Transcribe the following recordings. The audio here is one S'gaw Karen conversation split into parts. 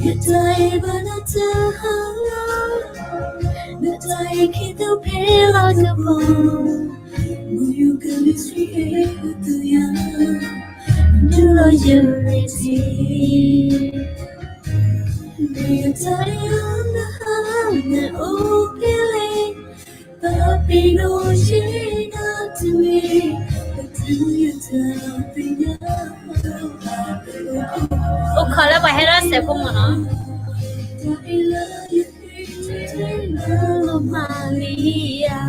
ယတၢ်အံၤဘၣ်နတၢ်ဟါလီၤ, နတၢ်အံၤခံသူဖဲလီၤကပီၤ, မုၢ်ယူကလံၤဆှံဟဲဝူသူယၤ, ဒုးလီၤယမဲာ်ထံ, မ့ၢ်ယတၢ်အံၤနဟါ, နအိၣ်ဖဲလဲၣ်, ပပ့ၤနီၣ်ယဲနၤတမံၤ, ပတုၤယတၢ်သ့ၣ်ညါ, အိၣ်ခိးလၢပှၤဟဲထီၣ်စဲးဖိမ့ၢ်နီၤ, တၢ်အံၤလၢယဟ့ၣ်တ့ၢ်နၤလီၤမၤလံဧါ.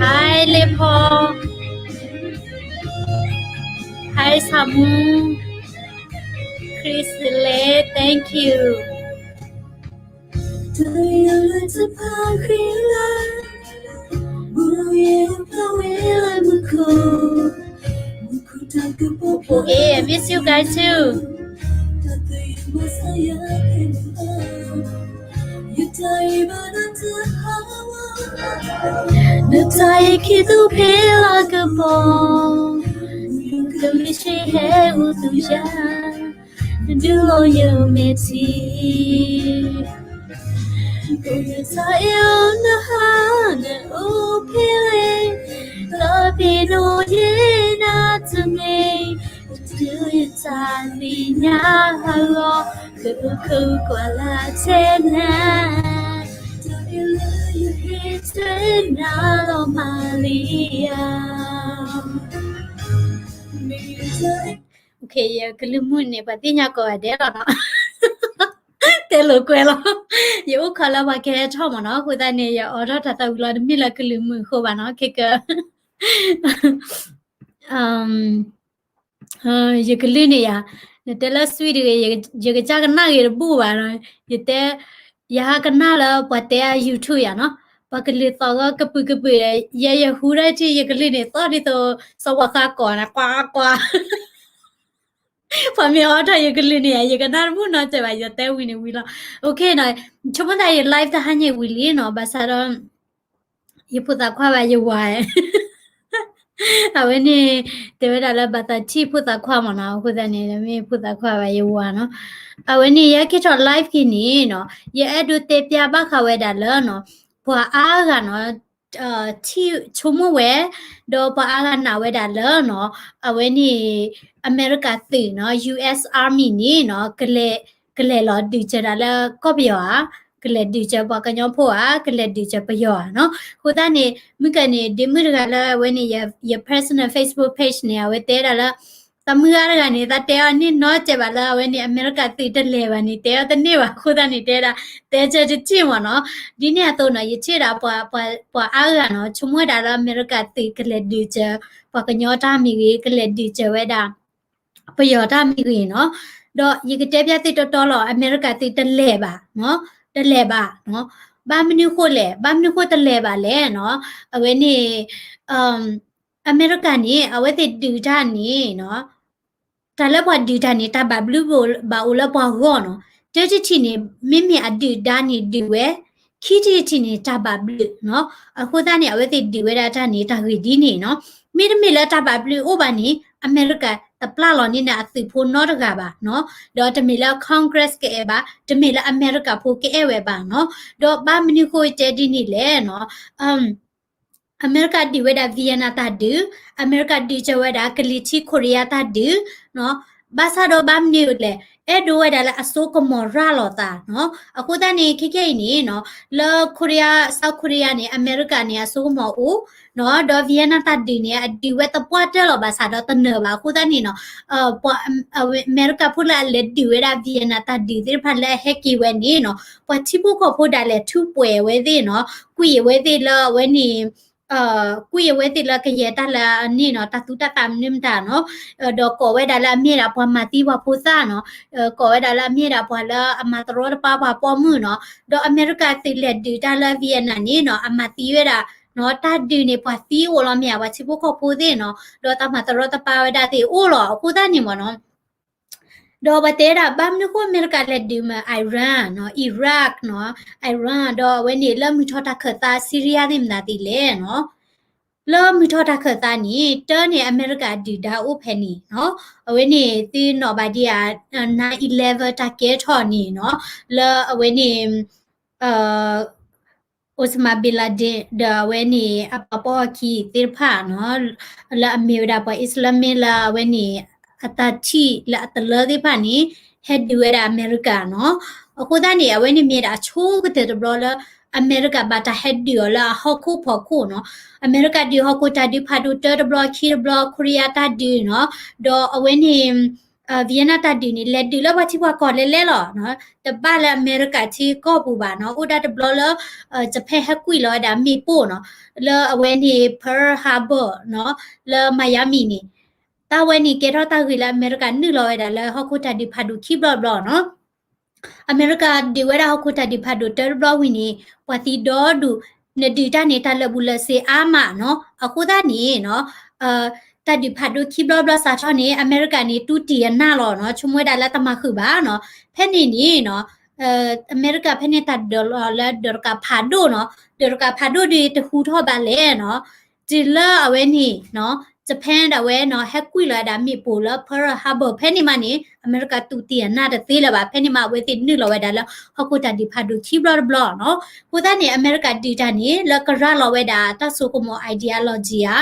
Hi လ့ဖီ, Hi ဆၣ်မူ, Chris လဲ, thank you. အိၣ်ဧ့, I miss you guys too. နတၢ်အံၤခံသူဖဲလီၤကပီၤ, ကလံၤဆှံဟဲဝူသူယၤ, ဒုးလီၤယမဲာ်ထံ, ယတၢ်အံၤနဟါ, နအိၣ်ဖဲလဲၣ်, ပပ့ၤနီၣ်ယဲနၤတမံၤ, ပတုၤယတၢ်သ့ၣ်ညါအဂီၢ်, ကအိၣ်ခိးကွၢ်လၢ်ထဲနၤ, တၢ်အံၤလၢယဟ့ၣ်တ့ၢ်နၤလီၤမၤလံဧါ. Okay, ယကလုၢ်မုၢ်န့ၣ် ပှၤသ့ၣ်ညါကိးဂၤဒဲးလီၤနီၤ, တဲလိာ်ကွဲလီၤ, ယအိၣ်ခိးလၢပှၤကဟဲထီၣ်မ့ၢ်နီၤ, အဃိသတးန့ၣ် ယအိးထီၣ်တၢ်သးဝံၤလီၤ, တမ့ၢ်လၢကလုၢ်မုၢ်အဃိဘၣ်နီၤ, ခဲက ယကလုၢ်န့ၣ်ယၤ, နတဲလၢ sweet တဂ့ၤ, ယကစၢ်ကနၣ်ဂ့ၤတဘူၣ်ဘၣ်နီၤ, ယတဲ, ယဟးကနၣ်လၢပှၤတဲအ YouTube ယၤနီၤ, ပှၤကလုၢ်သီၣ်ဂီၤကပုာ်ကပုာ်ဒီး ယဲယဟူထီၣ်ထံၣ်ယကလုၢ်န့ၣ် သီၣ်ဒ်သိး စီၤပၤဃါကိးန့ၣ် ကွၢ်ကွၢ်, ပှၤမ့ၢ်အိးထီၣ်ယကလုၢ်န့ၣ် ယကနၣ်တဘူၣ်နီတစဲးဘၣ်, ယတဲဝံၤန့ၣ်ဝံၤလီၤ, okay နီၤ, ဆိကမိၣ်သးယ live တဟါညါဝံၤလံနီၤ, ဘၣ်ဆၣ်ဒီး ယဖိသၣ်ခွါဘၣ်ယဝၤ, အဝဲန့ၣ် တဲဝဲဒၣ်လၢဘၣ်သးထံၣ်ဖိသၣ်ခွါမ့ၢ်နီၤ, အဃိသတးန့ၣ် မ့ၢ်ဖိသၣ်ခွါဘၣ်ယဝၤနီၤ, အဝဲန့ၣ် ယဟဲက့ၤထီၣ် live က့ၤန့ၣ်နီၤ, ယအဲၣ်ဒိးတဲပျါဘၣ်ဃးဝဲဒၣ်လၢနီၤ, ပှၤအါဂၤနီၤ, ထံၣ်ဆိကမိၣ်ဝဲ, ဒီးပှၤအါဂၤနာ်ဝဲဒၣ်လၢနီၤ, အဝဲန့ၣ် အမဲရကၤသုးနီၤ, US Army န့ၣ်နီၤ, ကလဲၤ, ကလဲၤလီၤဒုးစၢၤဒၣ်လၢကီၢ်ပယီၤဧါ, ကလဲၤဒုးစၢၤပှၤကညီဖိဧါ, ကလဲၤဒုးစၢၤပယီၤဧါနီၤ, အဃိသတးန့ၣ် မုၢ်ကန့ၣ် ဒ့မုၣ်တဂၤလၢအဝဲန့ၣ် ယ personal Facebook page န့ၣ် အဝဲတဲဒၣ်လၢ သးမုၢ်ဂၤတဂၤန့ၣ် သးတဲအီၤန့ၢ်နီတစဲးဘၣ်လၢအဝဲန့ၣ် အမဲရကၤသုးတလဲၤဘၣ်န့ၣ် တဲအီၤတန့ၢ်ဘၣ်, အဃိသတးန့ၣ် တဲဒၣ် တဲစၢၤတထံၣ်မ့ၢ်နီၤ, ဒ်န့ၣ်အသိးနီၤ, ယထံၣ်ဒၣ်ပှၤ, ပှၤအါဂၤနီၤ, ဆိကမိၣ်ဝဲဒၣ်လၢအမဲရကၤသုးကလဲၤဒုးစၢၤ ပှၤကညီတၢ်မ့ၢ်ဂ့ၤ, ကလဲၤဒုးစၢၤဝဲဒၣ် ပယီၤတၢ်မ့ၢ်ဂ့ၤနီၤ, ဒီးယကတဲပျါသုတီတီလီၤ, အမဲရကၤသုးတလဲၤဘၣ်, တလဲၤဘၣ်နီၤ, ဘၣ်မနုၤဃိလဲၣ်, ဘၣ်မနုၤဃိတလဲၤဘၣ်လဲၣ်နီၤ, အဝဲန့ၣ် အမဲရကၤန့ၣ် အဝဲသ့ၣ်ဒုးတၢ်န့ၣ်နီၤ, တၢ်လၢပှၤဒုးတၢ်န့ၣ် တၢ်ဘၣ်ဘျုးဘၣ်အိၣ်လၢပှၤဂီၢ်နီၤ, တၢတထံၣ်န့ၣ် မ့မ့ၢ်အဒုးဒါန့ၣ်ဒုးဝဲ, ခံထံၣ်တထံၣ်န့ၣ် တၢ်ဘၣ်ဘျုးနီၤ, အဃိသတးန့ၣ် အဝဲသ့ၣ်ဒုးဝဲဒၣ်တၢ်န့ၣ် တၢ်ဂ့ၢ်ဒ်န့ၣ်နီၤ, မ့တမ့ၢ်လၢတၢ်ဘၣ်ဘျုးအိၣ်ဘၣ်န့ၣ် အမဲရကၤတပျၢ်လီၤန့ၢ်နၤအသုးဖိနီတဂၤဘၣ်နီၤ, ဒီးတမ့ၢ်လၢ Congress ကအဲၣ်ဘၣ်, တမ့ၢ်လၢအမဲရကၤဖိကအဲၣ်ဝဲဘၣ်နီၤ, ဒီးဘၣ်မနုၤဃိတဲဒ်န့ၣ်လဲၣ်နီၤ, အမဲရကၤဒုးဝဲဒၣ် Vietnam တၢ်ဒုး, အမဲရကၤဒုးစၢၤဝဲဒၣ် ကလံၤထံး Korea တၢ်ဒုးနီၤ, ဘၣ်ဆၣ်ဒီးဘၣ်မနုၤလဲၣ်, အဲၣ်ဒိးဝဲဒၣ်လၢအစိကမီၤရၤလီၤသးနီၤ, အဃိသတးန့ၣ် ခဲခဲအံၤန့ၣ်နီၤ, လၢ Korea, South Korea န့ၣ် အမဲရကၤန့ၣ် အစိကမီၤအိၣ်နီၤ, ဒီး Vietnam တၢ်ဒုးန့ၣ် အဒုးဝဲသပှၢ်တၢၢ်လီၤဘၣ်ဆၣ်ဒီးတနၢၤဘၣ်, အဃိသတးန့ၣ်နီၤ ပှၤအမဲရကၤဖိလၢအလဲၤဒုးဝဲဒၣ် Vietnam တၢ်ဒုးသ့ၣ်တဖၣ်လၢအဟဲက့ၤဝဲန့ၣ်နီၤ, ပှၤထံဖိကီၢ်ဖိဒၣ်လဲာ်ထူးပှဲၤဝဲသ့ၣ်နီၤ, ကွံာ်အဝဲသ့ၣ်လၢအဝဲန့ၣ်, ကွံာ်အဝဲသ့ၣ်လၢကယဲၢ်တၢ်လၢအန့ၣ်နီၤ, တၢ်သူတၢ်သးမနုၤမတၤနီၤ, ဒီးကိးဝဲဒၣ်လၢအမ့ၢ်ဒၣ်ပှၤမၤသံပှၤဖိသၣ်နီၤ, ကိးဝဲဒၣ်လၢအမ့ၢ်ဒၣ်ပှၤလၢအမၤတရီတပါပှၤပိာ်မုၣ်နီၤ, ဒီးအမဲရကၤသုးလဲၤဒုးတၢ်လၢ Vietnam န့ၣ်နီၤ, အမၤသံဝဲဒၣ် နီၤ တၢ်ဒုးန့ၣ် ပှၤသံအိၣ်လီၤမ့ၢ်ဧါ, ပှၤထံဖိကီၢ်ဖိသ့ၣ်နီၤ ဒီးတၢ်မၤသရီတပါဝဲဒၣ်သ့ၣ်အိၣ်လီၤ. အဃိသတးန့ၣ်မ့ၢ်နီၤ ဒီးပတဲဒၣ် ဘၣ်မနုၤဃိအမဲရကၤလဲၤဒုးမ့ၢ် Iran နီၤ, Iran ဒီးအဝဲန့ၣ်လၢမုၢ်ထီၣ်တၢ်ခၢၣ်သး Syria သ့ၣ်မတၤသ့ၣ်လဲၣ်နီၤ. လၢမုၢ်ထီၣ်တၢ်ခၢၣ်သးန့ၣ် တၢ်န့ၣ် အမဲရကၤဒုးဒါအိၣ်ဖဲန့ၣ်နီၤ. အဝဲန့ၣ်သုနီၣ်ဘၣ်ဒံးဧါ, nine eleven တၢ်ကဲထီၣ်န့ၣ်နီၤ, လၢအဝဲန့ၣ် Osama bin Laden ဒီးအဝဲန့ၣ် အပှၤပိာ်အခံသ့ၣ်တဖၣ်နီၤ, လၢအမ့ၢ်ဝဲဒၣ်ပှၤ Islamic လၢအဝဲန့ၣ် အတၢ်ထံၣ်လၢအတလၢသ့ၣ်တဖၣ်န့ၣ် ဟဲဒုးဝဲဒၣ်အမဲရကၤနီၤ. အဃိသတးန့ၣ် အဝဲန့ၣ်မ့ၢ်ဒၣ်အဆိကတၢၢ်တဘျီလၢ အမဲရကၤဘၣ်တၢ်ဟဲဒုးအီၤလၢအဟီၣ်ခိၣ်ဖီခိၣ်နီၤ. အမဲရကၤဒုးဟီၣ်ခိၣ်တၢ်ဒုးဖးဒိၣ်တၢတဘျီ ခံတဘျီ ခိရံယါတၢ်ဒုးနီၤ, ဒီးအဝဲန့ၣ် Vietnam တၢ်ဒုးန့ၣ် လဲၤဒုးလၢပှၤထံပှၤကီၢ်လဲၤလဲၤလီၤနီၤ. တဘၣ်လၢအမဲရကၤထံကီၢ်ပူၤဘၣ်နီၤ. အိၣ်ဒၣ်တဘျီလၢ Japan ဟဲကွံာ်လီၤဝဲဒၣ်မ့ၣ်ပိၢ်နီၤ, လၢအဝဲန့ၣ် Pearl Harbor နီၤ, လၢ Miami န့ၣ်, တၢ်ဝဲန့ၣ်ကဲထီၣ်တၢ်ဂ့ၢ်လၢအမဲရကၤနုာ်လီၤဝဲဒၣ်လၢဟီၣ်ခိၣ်တၢ်ဒုးဖးဒိၣ်ခံဘျီတဘျီနီၤ. အမဲရကၤဒုးဝဲဒၣ်ဟီၣ်ခိၣ်တၢ်ဒုးဖးဒိၣ်တၢတဘျီဝံၤန့ၣ် ပှၤသံဒီဒူၣ်, နဒုးတၢ်န့ၣ် တၢ်လၢာ်ဘူၣ်လၢာ်စ့အါမးနီၤ. အဃိသတးန့ၣ်နီၤ တၢ်ဒုးဖးဒိၣ်ခံဘျီဘျီစးထီၣ်န့ၣ် အမဲရကၤန့ၣ် တူၢ်တံၢ်အနၢ်လီၤနီၤ, ဆိကမိၣ်ဝဲဒၣ်လၢတမၤဃုာ်ဘၣ်နီၤ. ဖဲန့ၣ်န့ၣ်နီၤ အမဲရကၤဖဲန့ၣ်တၢ်ဒၢးလီၤလၢဒၢးတကးဖးဒိၣ်နီၤ, ဒၢးတကးဖးဒိၣ်ဒီးတဟူထီၣ်ဘၣ်လဲၣ်နီၤ. တုၤလၢအဝဲန့ၣ်နီၤ Japan ဒၣ်ဝဲနီၤ ဟဲကွံာ်လီၤဝဲဒၣ်မ့ၣ်ပိၢ်လၢ Pearl Harbor ဖဲန့ၣ်မးန့ၣ် အမဲရကၤတူၢ်တံၢ်အနၢ်တသ့လၢၤဘၣ်. ဖဲန့ၣ်မးအဝဲသ့ၣ်နုာ်လီၤဝဲဒၣ်လၢဟီၣ်ခိၣ်တၢ်ဒုးဖးဒိၣ်ခံဘျီတဘျီနီၤ. အဃိသတးန့ၣ် အမဲရကၤဒုးတၢ်န့ၣ် လၢကရၤလီၤဝဲဒၣ်တၢ်စိကမီၤ ideology ဧါ,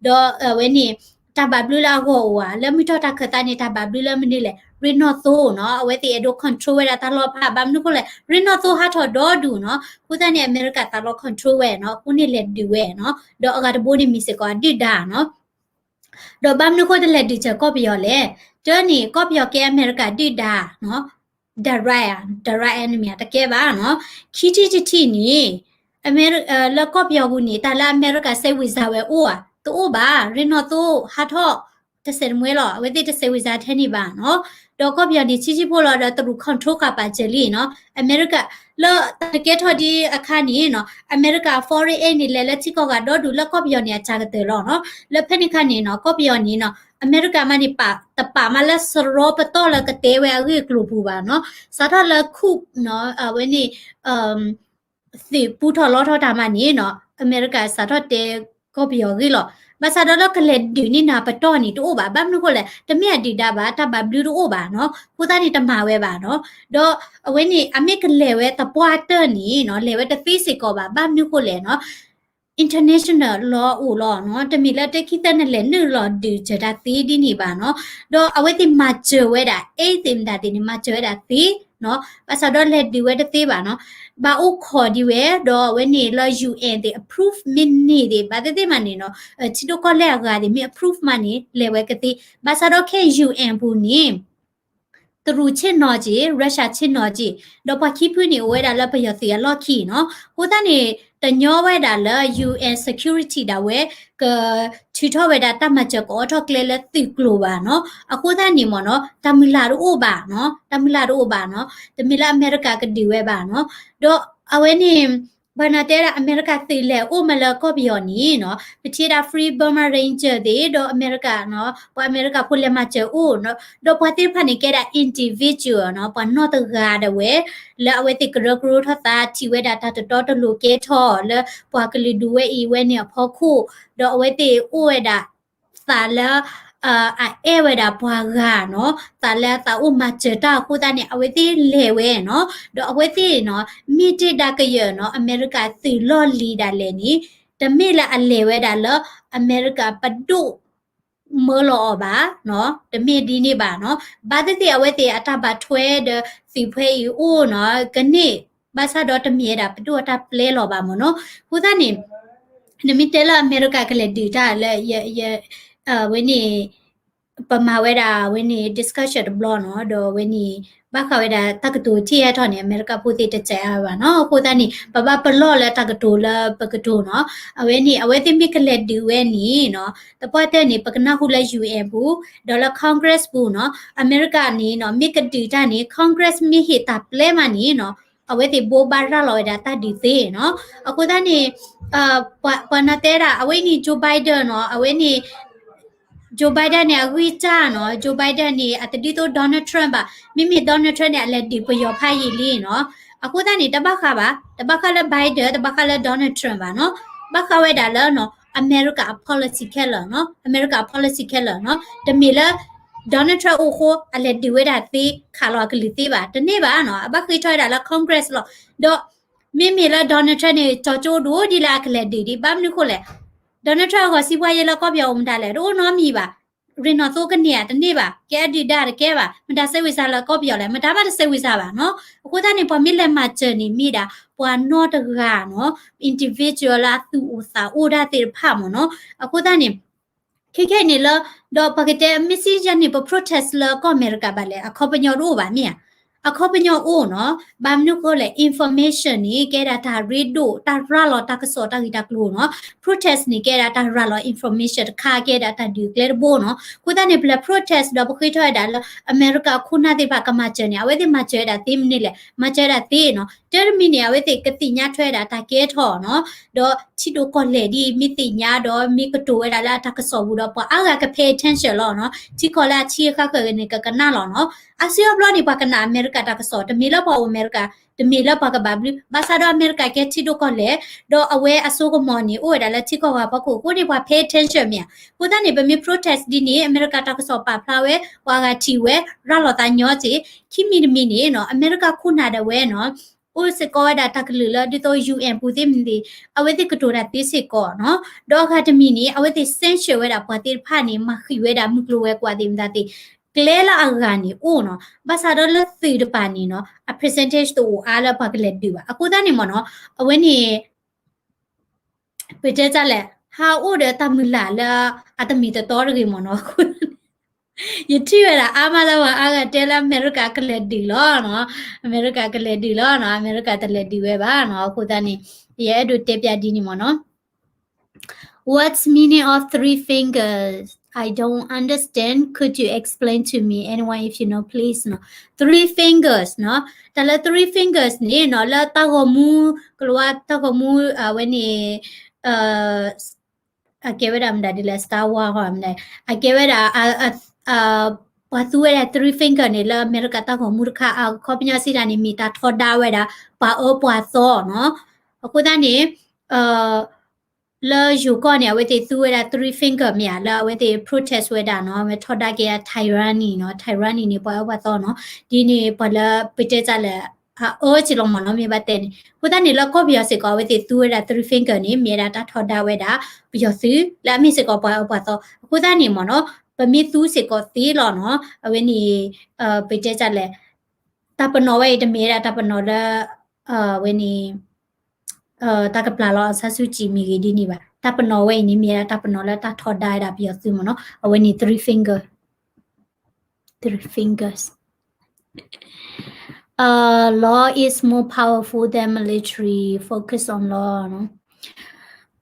ဒီးအဝဲန့ၣ် တၢ်ဘၣ်ဘျုးလၢအဂီၢ်အိၣ်ဧါ, လၢမုၢ်ထီၣ်တၢ်ခၢၣ်သးန့ၣ် တၢ်ဘၣ်ဘျုးလၢမနုၤလဲၣ်, ရ့ၣ်နီၣ်သိနီၤ, အဝဲသ့ၣ်အဲၣ်ဒိး control ဝဲဒၣ်တၢ်လီၢ်ဖး, ဘၣ်မနုၤအဃိလဲၣ်, ရ့ၣ်နီၣ်သိဟးထီၣ်ဒီဒူၣ်နီၤ, အဃိသတးန့ၣ် အမဲရကၤသးလီ control ဝဲနီၤ, အဃိန့ၣ်လဲၤဒုးဝဲနီၤ, ဒီးအဂၤတဘိန့ၣ်မ့ၢ်စ့ၢ်ကီးအဒုၣ်ဒါနီၤ. ဒီးဘၣ်မနုၤအဃိတလဲၤဒုးစၢၤကီၢ်ပယီၤလဲၣ်, တၢ်န့ၣ် ကီၢ်ပယီၤကဲအမဲရကၤဒုၣ်ဒါနီၤ, direct ဧါ, direct enemy တကဲဘၣ်နီၤ, ခံထံၣ်တထံၣ်န့ၣ် အမဲရ, လၢကီၢ်ပယီၤပူၤန့ၣ် တၢ်လၢအမဲရကၤစဲးဝံၤစၢၤဝဲအိၣ်ဧါ, တအိၣ်ဘၣ်, ရ့ၣ်နီၣ်သိဟးထီၣ် တစဲးတမှဲလီၤ, အဝဲသ့ၣ်တစဲးဝံၤစၢၤထဲန့ၣ်ဘၣ်နီၤ, ဒီးကီၢ်ပယီၤန့ၣ် ဆံးဆံးဖိလီၤဒီးတရူး control ကးပာ်စၢၤလံနီၤ, အမဲရကၤ လၢတၢ်တကဲထီၣ်ဒ်အခါန့ၣ်နီၤ, အမဲရကၤ foreign aid န့ၣ် လဲၤလၢထံကီၢ်ဂၤဒီဒူၣ်လၢကီၢ်ပယီၤန့ၣ် အစှၤကတၢၢ်လီၤနီၤ, လၢဖဲန့ၣ်အခါန့ၣ်နီၤ, ကီၢ်ပယီၤန့ၣ်နီၤ, အမဲရကၤမးန့ၣ် ပာ်, တပာ်မးလၢစရီပတီၢ်လၢကတဲဝဲအဂ့ၢ်အကျိၤပူၤဘၣ်နီၤ, စးထီၣ်လၢ coup နီၤ, အဝဲန့ၣ် သုးပူထီၣ်လီထီၣ်တၢ်မးန့ၣ်နီၤ, အမဲရကၤစးထီၣ်တဲကီၢ်ပယီၤအဂ့ၢ်လီၤ. ဘၣ်ဆၣ်ဒီးလၢကလဲၤဒုးန့ၢ်နၤပတီၢ်န့ၣ်တအိၣ်ဘၣ်, ဘၣ်မနုၤအဃိလဲၣ်, တမ့ၢ်အဒုၣ်ဒါဘၣ်, တၢ်ဘၣ်ဘျုးတအိၣ်ဘၣ်နီၤ, အဃိသတးန့ၣ်တမၤဝဲဘၣ်နီၤ. ဒီးအဝဲန့ၣ် အမ့ၢ်ကလဲၤဝဲသပှၢ်တၢၢ်န့ၣ်နီၤ, လဲၤဝဲတသ့စ့ၢ်ကီးဘၣ်, ဘၣ်မနုၤအဃိလဲၣ်နီၤ international law အိၣ်လီၤနီၤ, တမ့ၢ်လၢတခံသၢနလဲၤနုာ်လီၤဒုးစၢၤတၢ်သ့ဒ်န့ၣ်ဘၣ်နီၤ. ဒီးအဝဲသ့ၣ်မၤစၢၤဝဲဒၣ် aid သ့ၣ်မတၤသ့ၣ်န့ၣ် မၤစၢၤဝဲဒၣ်သ့နီၤ, ဘၣ်ဆၣ်ဒီးလဲၤဒုးဝဲတသ့ဘၣ်နီၤ. ဘၣ်အိၣ်ခိးဒံးဝဲ ဒီးအဝဲန့ၣ်လၢ ယူဢၣ် သ့ၣ် approve မ့ၢ်န့ၢ်သ့ၣ် ဘၣ်သ့ၣ်သ့ၣ်မးန့ၣ်နီၤ, ထံဒိၣ်ကီၢ်လဲၢ်အဂၤသ့ၣ် မ့ၢ် approve မးန့ၣ် လဲၤဝဲကသ့, ဘၣ်ဆၣ်ဒီးခဲအံၤ ယူဢၣ် ပူၤန့ၣ် တရူးဆ့ၣ်နီၤက့ၤ, Russia ဆ့ၣ်နီၤက့ၤ, ဒီးပှၤခံဖုန့ၣ်အိၣ်ဝဲဒၣ်လၢပယီၤသုးအလီၢ်ခံနီၤ. အဃိသတးန့ၣ် တညီဝဲဒၣ်လၢ ယူဢၣ် security ဒၣ်ဝဲ ကထုးထီၣ်ဝဲဒၣ်တၢ်မၤစၢၤကအိးထီၣ်ကျဲလၢသုးကျိၤဘၣ်နီၤ. အဃိသတးန့ၣ်မ့ၢ်နီၤ တၢ်မုၢ်လၢ်တအိၣ်ဘၣ်နီၤ, တၢ်မုၢ်လၢ်တအိၣ်ဘၣ်နီၤ. တမ့ၢ်လၢအမဲရကၤကဒုးဝဲဘၣ်နီၤ. ဒီးအဝဲန့ၣ် ပှၤနာ်တဲဒၣ် အမဲရကၤသုးလဲၤအိၣ်မးလၢကီၢ်ပယီၤန့ၣ်နီၤ, ပထံၣ်ဝဲဒၣ် Free Burma Ranger သ့ၣ် ဒီးအမဲရကၤနီၤ, ပှၤအမဲရကၤဖိလဲၤမၤစၢၤအိၣ်နီၤ. ဒီးပှၤသ့ၣ်တဖၣ်န့ၣ်ကဲဒၣ် individual နီၤ, ပှၤနီၢ်တဂၤဒၣ်ဝဲ လၢအဝဲသ့ၣ်ကရၢကရိထီၣ်သး ထံၣ်ဝဲဒၣ်တၢ်တတီတလိၤကဲထီၣ် လၢပှၤကလုာ်ဒူၣ်ဝဲအံၤဝဲန့ၣ်အဖီခိၣ်, ဒီးအဝဲသ့ၣ်အိၣ်ဝဲဒၣ် သးလၢ အအဲၣ်ဝဲဒၣ်ပှၤဂၤနီၤ, သးလၢသးအိၣ်မၤစၢၤတၢ်အဃိသတးန့ၣ် အဝဲသ့ၣ်လဲၤဝဲနီၤ. ဒီးအဝဲသ့ၣ်နီၤ မ့ၢ်တ့ၢ်ဒၣ်ကယၢၢ်နီၤ အမဲရကၤသုးလီၢ်လံၤဒၣ်လဲာ်န့ၣ် တမ့ၢ်လၢအလဲၤဝဲဒၣ်လၢ အမဲရကၤပဒိၣ်မၢလီၤအီၤဘၣ်, တမ့ၢ်ဒ်န့ၣ်ဘၣ်နီၤ. ဘၣ်သ့ၣ်သ့ၣ်အဝဲသ့ၣ်အတၢ်ဘၣ်ထွဲဒီးသုးဖဲအံၤအိၣ်နီၤ ကန့ၢ်, ဘၣ်ဆၣ်ဒီးတမ့ၢ်ဝဲဒၣ်ပဒိၣ်အတၢ်ပျဲလီၤဘၣ်မ့ၢ်နီၤ. အဃိသတးန့ၣ် နမ့ၢ်တဲလၢအမဲရကၤကလဲၤဒုးတၢ်လၢ ဝဲန့ၣ် ပမၤဝဲဒၣ်ဝဲန့ၣ် discussion တဘျီနီၤ, ဒီးဝဲန့ၣ် ဘၣ်ဃးဝဲဒၣ်တၢ်ကတိၤထံၣ်ဟဲထီၣ်န့ၣ် အမဲရကၤဖိသ့ၣ်တစဲးအါဘၣ်နီၤ. အဃိသတးန့ၣ် ပဘၣ်ပလီၢ်လၢတၢ်ကတိၤလၢပကတိၤနီၤ. အဝဲန့ၣ် အဝဲသ့ၣ်မ့ၢ်ကလဲၤဒုးဝဲန့ၣ်နီၤ, သပှၢ်တၢၢ်န့ၣ် ပကနၢ်ဟူလၢ ယူဢၣ် ပူၤ, ဒီးလၢ Congress ပူၤနီၤ. အမဲရကၤန့ၣ်နီၤ မ့ၢ်ကဒုးတၢ်န့ၣ် Congress မ့ၢ်ဟ့ၣ်တၢ်ပျဲမးန့ၣ်နီၤ အဝဲသ့ၣ်ဘိးဘၣ်ရၤလီၤဝဲဒၣ်တၢ်ဒုးသ့နီၤ. အဃိသတးန့ၣ် ပှၤနတဲဒၣ် အဝဲအံၤန့ၣ် Joe Biden နီၤ, အဝဲန့ၣ် Joe Biden န့ၣ် အဂံၢ်စၢ်နီၤ, Joe Biden န့ၣ် အတဒ်သိး Donald Trump ဘၣ်. မ့မ့ၢ် Donald Trump န့ၣ် အလဲၤဒုးပယီၤဖးယံာ်လံနီၤ. အဃိသတးန့ၣ် တဘၣ်ဃးဘၣ်, တဘၣ်ဃးလၢ Biden, တဘၣ်ဃးလၢ Donald Trump ဘၣ်နီၤ. ဘၣ်ဃးဝဲဒၣ်လၢနီၤ အမဲရကၤအ policy ခဲလၢာ်နီၤ, အမဲရကၤအ policy ခဲလၢာ်နီၤ. တမ့ၢ်လၢ Donald Trump အိၣ်အဃိ အလဲၤဒုးဝဲဒၣ်သ့ ခးလီၤအကလုၢ်သ့ဘၣ်, တန့ၢ်ဘၣ်နီၤ. အဘၣ်ဃ့ထီၣ်ဝဲဒၣ်လၢ Congress လီၤ. ဒီးမ့မ့ၢ်လၢ Donald Trump န့ၣ် ကၠီကၠိဒိၣ်ဒ်လၢအကလဲၤဒုးဒံး, ဘၣ်မနုၤဃိလဲၣ်, Donald Trump အဂီၢ် စံးပှၤယဲလၢကီၢ်ပယီၤအိၣ်မတၤလဲၣ်, တအိၣ်နီတမံၤဘၣ်. ရ့ၣ်နီၣ်သိကန့ၢ်ဧါ, တန့ၢ်ဘၣ်. ကဲအဒုၣ်ဒါတကဲဘၣ်. မတၤဆၢဝံသးလၢကီၢ်ပယီၤလဲၣ်, မတၤဘၣ်တဆၢဝံသးဘၣ်နီၤ. အဃိသတးန့ၣ် ပှၤမ့ၢ်လဲၤမၤစၢၤန့ၣ် မ့ၢ်ဒၣ် ပှၤနီတဂၤနီၤ, individual လၢအသူၣ်အိၣ်သးအိၣ်တၢ်သ့ၣ်တဖၣ်မ့ၢ်နီၤ. အဃိသတးန့ၣ် ခဲခဲအံၤန့ၣ်လၢ ဒီးပှၤကတဲ မ့ၢ်စံယၤန့ၣ် ပ protest လၢကီၢ်အမဲရကၤဘၣ်လဲၣ်, အခီပညီတအိၣ်ဘၣ်မ့ၢ်ဧါ. အခီပညီအိၣ်နီၤ, ဘၣ်မနုၤဃိလဲၣ်, information န့ၣ် ကဲဒၣ်တၢ်ရ့ဒိၣ် တၢ်ရၤလီၤတၢ်ကစီၣ်တၢ်ဂ့ၢ်တၢ်ကျိၤနီၤ. Protest န့ၣ် ကဲဒၣ်တၢ်ရၤလီၤ information တခါ, ကဲဒၣ်တၢ်ဒုးကျဲတဘိနီၤ. အဃိသတးန့ၣ် ပလဲၤ protest ဒီးပဃ့ထီၣ်ဝဲဒၣ်လၢ အမဲရကၤအခိၣ်နၢ်သ့ၣ်တဖၣ်ကမၤစၢၤန့ၣ် အဝဲသ့ၣ်မၤစၢၤဝဲဒၣ်သ့မနုၤလဲၣ်, မၤစၢၤဝဲဒၣ်သ့နီၤ. တၢ်တမံၤန့ၣ် အဝဲသ့ၣ်ကသ့ၣ်ညါထွဲဝဲဒၣ်တၢ်ကဲထီၣ်နီၤ, ဒီးထံဒိၣ်ကီၢ်လဲၢ်ဒ်မ့ၢ်သ့ၣ်ညါဒီးမ့ၢ်ကတိၤဝဲဒၣ်လၢအတၢ်ကစီၣ်ပူၤဒီး ပှၤအါဂၤက pay attention လီၤနီၤ. ထံကီၢ်လၢအထံအဃၢဃၢၤန့ၣ် ကကနၣ်လီၤနီၤ. အါစုအါဘျီန့ၣ် ပှၤကနၣ်အမဲရကၤတၢ်ကစီၣ်, တမ့ၢ်လၢပှၤအိၣ်အမဲရကၤ, တမ့ၢ်လၢပှၤကဘၣ်ဘျုး, ဘၣ်ဆၣ်ဒီးအမဲရကၤကဲထံဒိၣ်ကီၢ်လဲၢ်, ဒီးအဝဲအစိကမီၤန့ၣ် အိၣ်ဝဲဒၣ်လၢထံကီၢ်ဂၤဖီခိၣ်အဃိန့ၣ် ပှၤ pay attention မ့ၢ်ဧါ. အဃိသတးန့ၣ် ပမ့ၢ် protest ဒ်န့ၣ် အမဲရကၤတၢ်ကစီၣ်ပာ်ဖျါဝဲ, ပှၤဂၤထံၣ်ဝဲ, ရၤလီၤသးညီက့ၤ, ခံမံၤတမံၤန့ၣ်နီၤ အမဲရကၤခိၣ်နၢ်ဒၣ်ဝဲနီၤ အိၣ်စ့ၢ်ကီးဝဲဒၣ်တၢ်ကလုၢ်လၢဒ်သိး ယူၣ်အၣ် ပူၤသ့ၣ်မနုၤသ့ၣ်, အဝဲသ့ၣ်ကတိၤတၢ်သ့စ့ၢ်ကီးနီၤ. ဒီးအဂၤတမံၤန့ၣ် အဝဲသ့ၣ် sanction ဝဲဒၣ်ပှၤသ့ၣ်တဖၣ်န့ၣ် မၤဃံးဝဲဒၣ်မုၢ်ကျိၤဝဲၤကွာ်သ့ၣ်မတၤသ့ၣ်, ကျဲလၢအဂၤန့ၣ်အိၣ်နီၤ. ဘၣ်ဆၣ်ဒီးလၢသုးတပၤန့ၣ်နီၤ အ percentage တအိၣ်အါလၢပှၤကလဲၤဒုးဘၣ်. အဃိသတးန့ၣ်မ့ၢ်နီၤ အဝဲန့ၣ် ပတဲတၢ်လဲၣ်, ဟးအိၣ်ဒီးတၢ်မုၢ်လၢ်လၢအတမ့ၢ်တတီတဂ့ၤမ့ၢ်နီၤ. ယထံၣ်ဝဲဒၣ်အါမးလၢပှၤအါဂၤတဲလၢအမဲရကၤကလဲၤဒုးလီၤနီၤ, အမဲရကၤကလဲၤဒုးလီၤနီၤ, အမဲရကၤတလဲၤဒုးဝဲဘၣ်နီၤ. အဃိသတးန့ၣ် ယအဲၣ်ဒိးတဲပျးဒ်န့ၣ်မ့ၢ်နီၤ. What's meaning of three fingers? I don't understand. Could you explain to me? Anyone, if you know, please နီၤ. Three fingers နီၤ. တၢ်လၢ three fingers န့ၣ်နီၤ လၢတၢ်ဂီၤမူ, ကလၤဝါတၢ်ဂီၤမူ အဝဲန့ၣ် အကဲဝဲဒၣ်မတၤဒ်လဲၣ် Star Wars မတၤ, အကဲဝဲဒၣ် ပှၤသူဝဲဒၣ် three finger န့ၣ် လၢအမဲရကၤတၢ်ဂီၤမူတခါ အခီပညီစံးတၢ်န့ၣ် မ့ၢ်တၢ်ထီဒါဝဲဒၣ် ပှၤအၢပှၤသီနီၤ. အဃိသတးန့ၣ် လၢယိၤကီၢ်န့ၣ် အဝဲသ့ၣ်သူဝဲဒၣ် three finger မ့ၢ်ဧါ, လၢအဝဲသ့ၣ် protest ဝဲဒၣ်နီၤ, အဝဲထီဒါက့ၤ tyranny နီၤ, tyranny န့ၣ် ပှၤအၢပှၤသီနီၤ, ဒ်န့ၣ် ပှၤလၢပတဲတၢ်လၢ အအၢက့ၤလီၤမ့ၢ်နီၤ, မ့ၢ်ဘၣ်တဲန့ၣ်. အဃိသတးန့ၣ် လၢကီၢ်ပယီၤစ့ၢ်ကီး အဝဲသ့ၣ်သူဝဲဒၣ် three finger န့ၣ် မ့ၢ်ဝဲဒၣ်တၢ်ထီဒါဝဲဒၣ် ပယီၤသုး လၢအမ့ၢ်စ့ၢ်ကီးပှၤအၢပှၤသီ. အဃိသတးန့ၣ်မ့ၢ်နီၤ, ပမ့ၢ်သူစ့ၢ်ကီးသ့လီၤနီၤ, အဝဲန့ၣ် ပတဲတၢ်လဲၣ် တၢ်ပနီၣ်ဝဲအံၤ တမ့ၢ်ဝဲဒၣ်တၢ်ပနီၣ်လၢ အဝဲန့ၣ် တၢ်ကပျၢ်လီၤ အောင်ဆန်းစုကြည် မ့ၢ်ဂ့ၤဒ်န့ၣ်ဘၣ်. တၢ်ပနီၣ်ဝဲအံၤန့ၣ် မ့ၢ်ဝဲဒၣ်တၢ်ပနီၣ်လၢတၢ်ထီဒါဝဲဒၣ်ပယီၤသုးမ့ၢ်နီၤ. အဝဲန့ၣ် three finger, three fingers. Uh, law is more powerful than military. Focus on law နီၤ.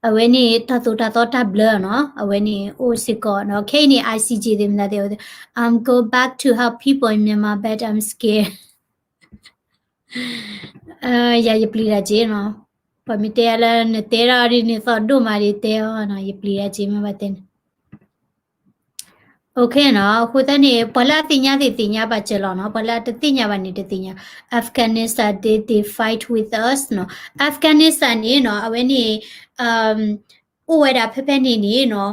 အဝဲန့ၣ် တၢ်သိၣ်တၢ်သီတၢ်ဘျၢနီၤ. အဝဲန့ၣ် အိၣ်စ့ၢ်ကီးနီၤ. ခဲအံၤန့ၣ် I C J သ့ၣ်မတၤသ့ၣ် I'm go back to help people in Myanmar, but I'm scared. ယၤယပျံၤတၢ်က့နီၤ. ပှၤမ့ၢ်တဲလၢနတဲဒၣ်ဒ်န့ၣ် သီၣ်ဒိၣ်မးဒ်တဲအီၤနီၤ. ယပျံၤတၢ်က့ မ့ၢ်ဘၣ်တဲန့ၣ် OK နီၤ. အဃိသတးန့ၣ် ပှၤလၢအသ့ၣ်ညါသ့ၣ်သ့ၣ်ညါဘၣ်စၢၤလီၤနီၤ. ပှၤလၢအတသ့ၣ်ညါဘၣ်န့ၣ်တသ့ၣ်ညါ. Afghanistan, they, they fight with us နီၤ. Afghanistan န့ၣ်နီၤ အဝဲန့ၣ် အိၣ်ဝဲဒၣ်ဖဲဖဲန့ၣ်န့ၣ်နီၤ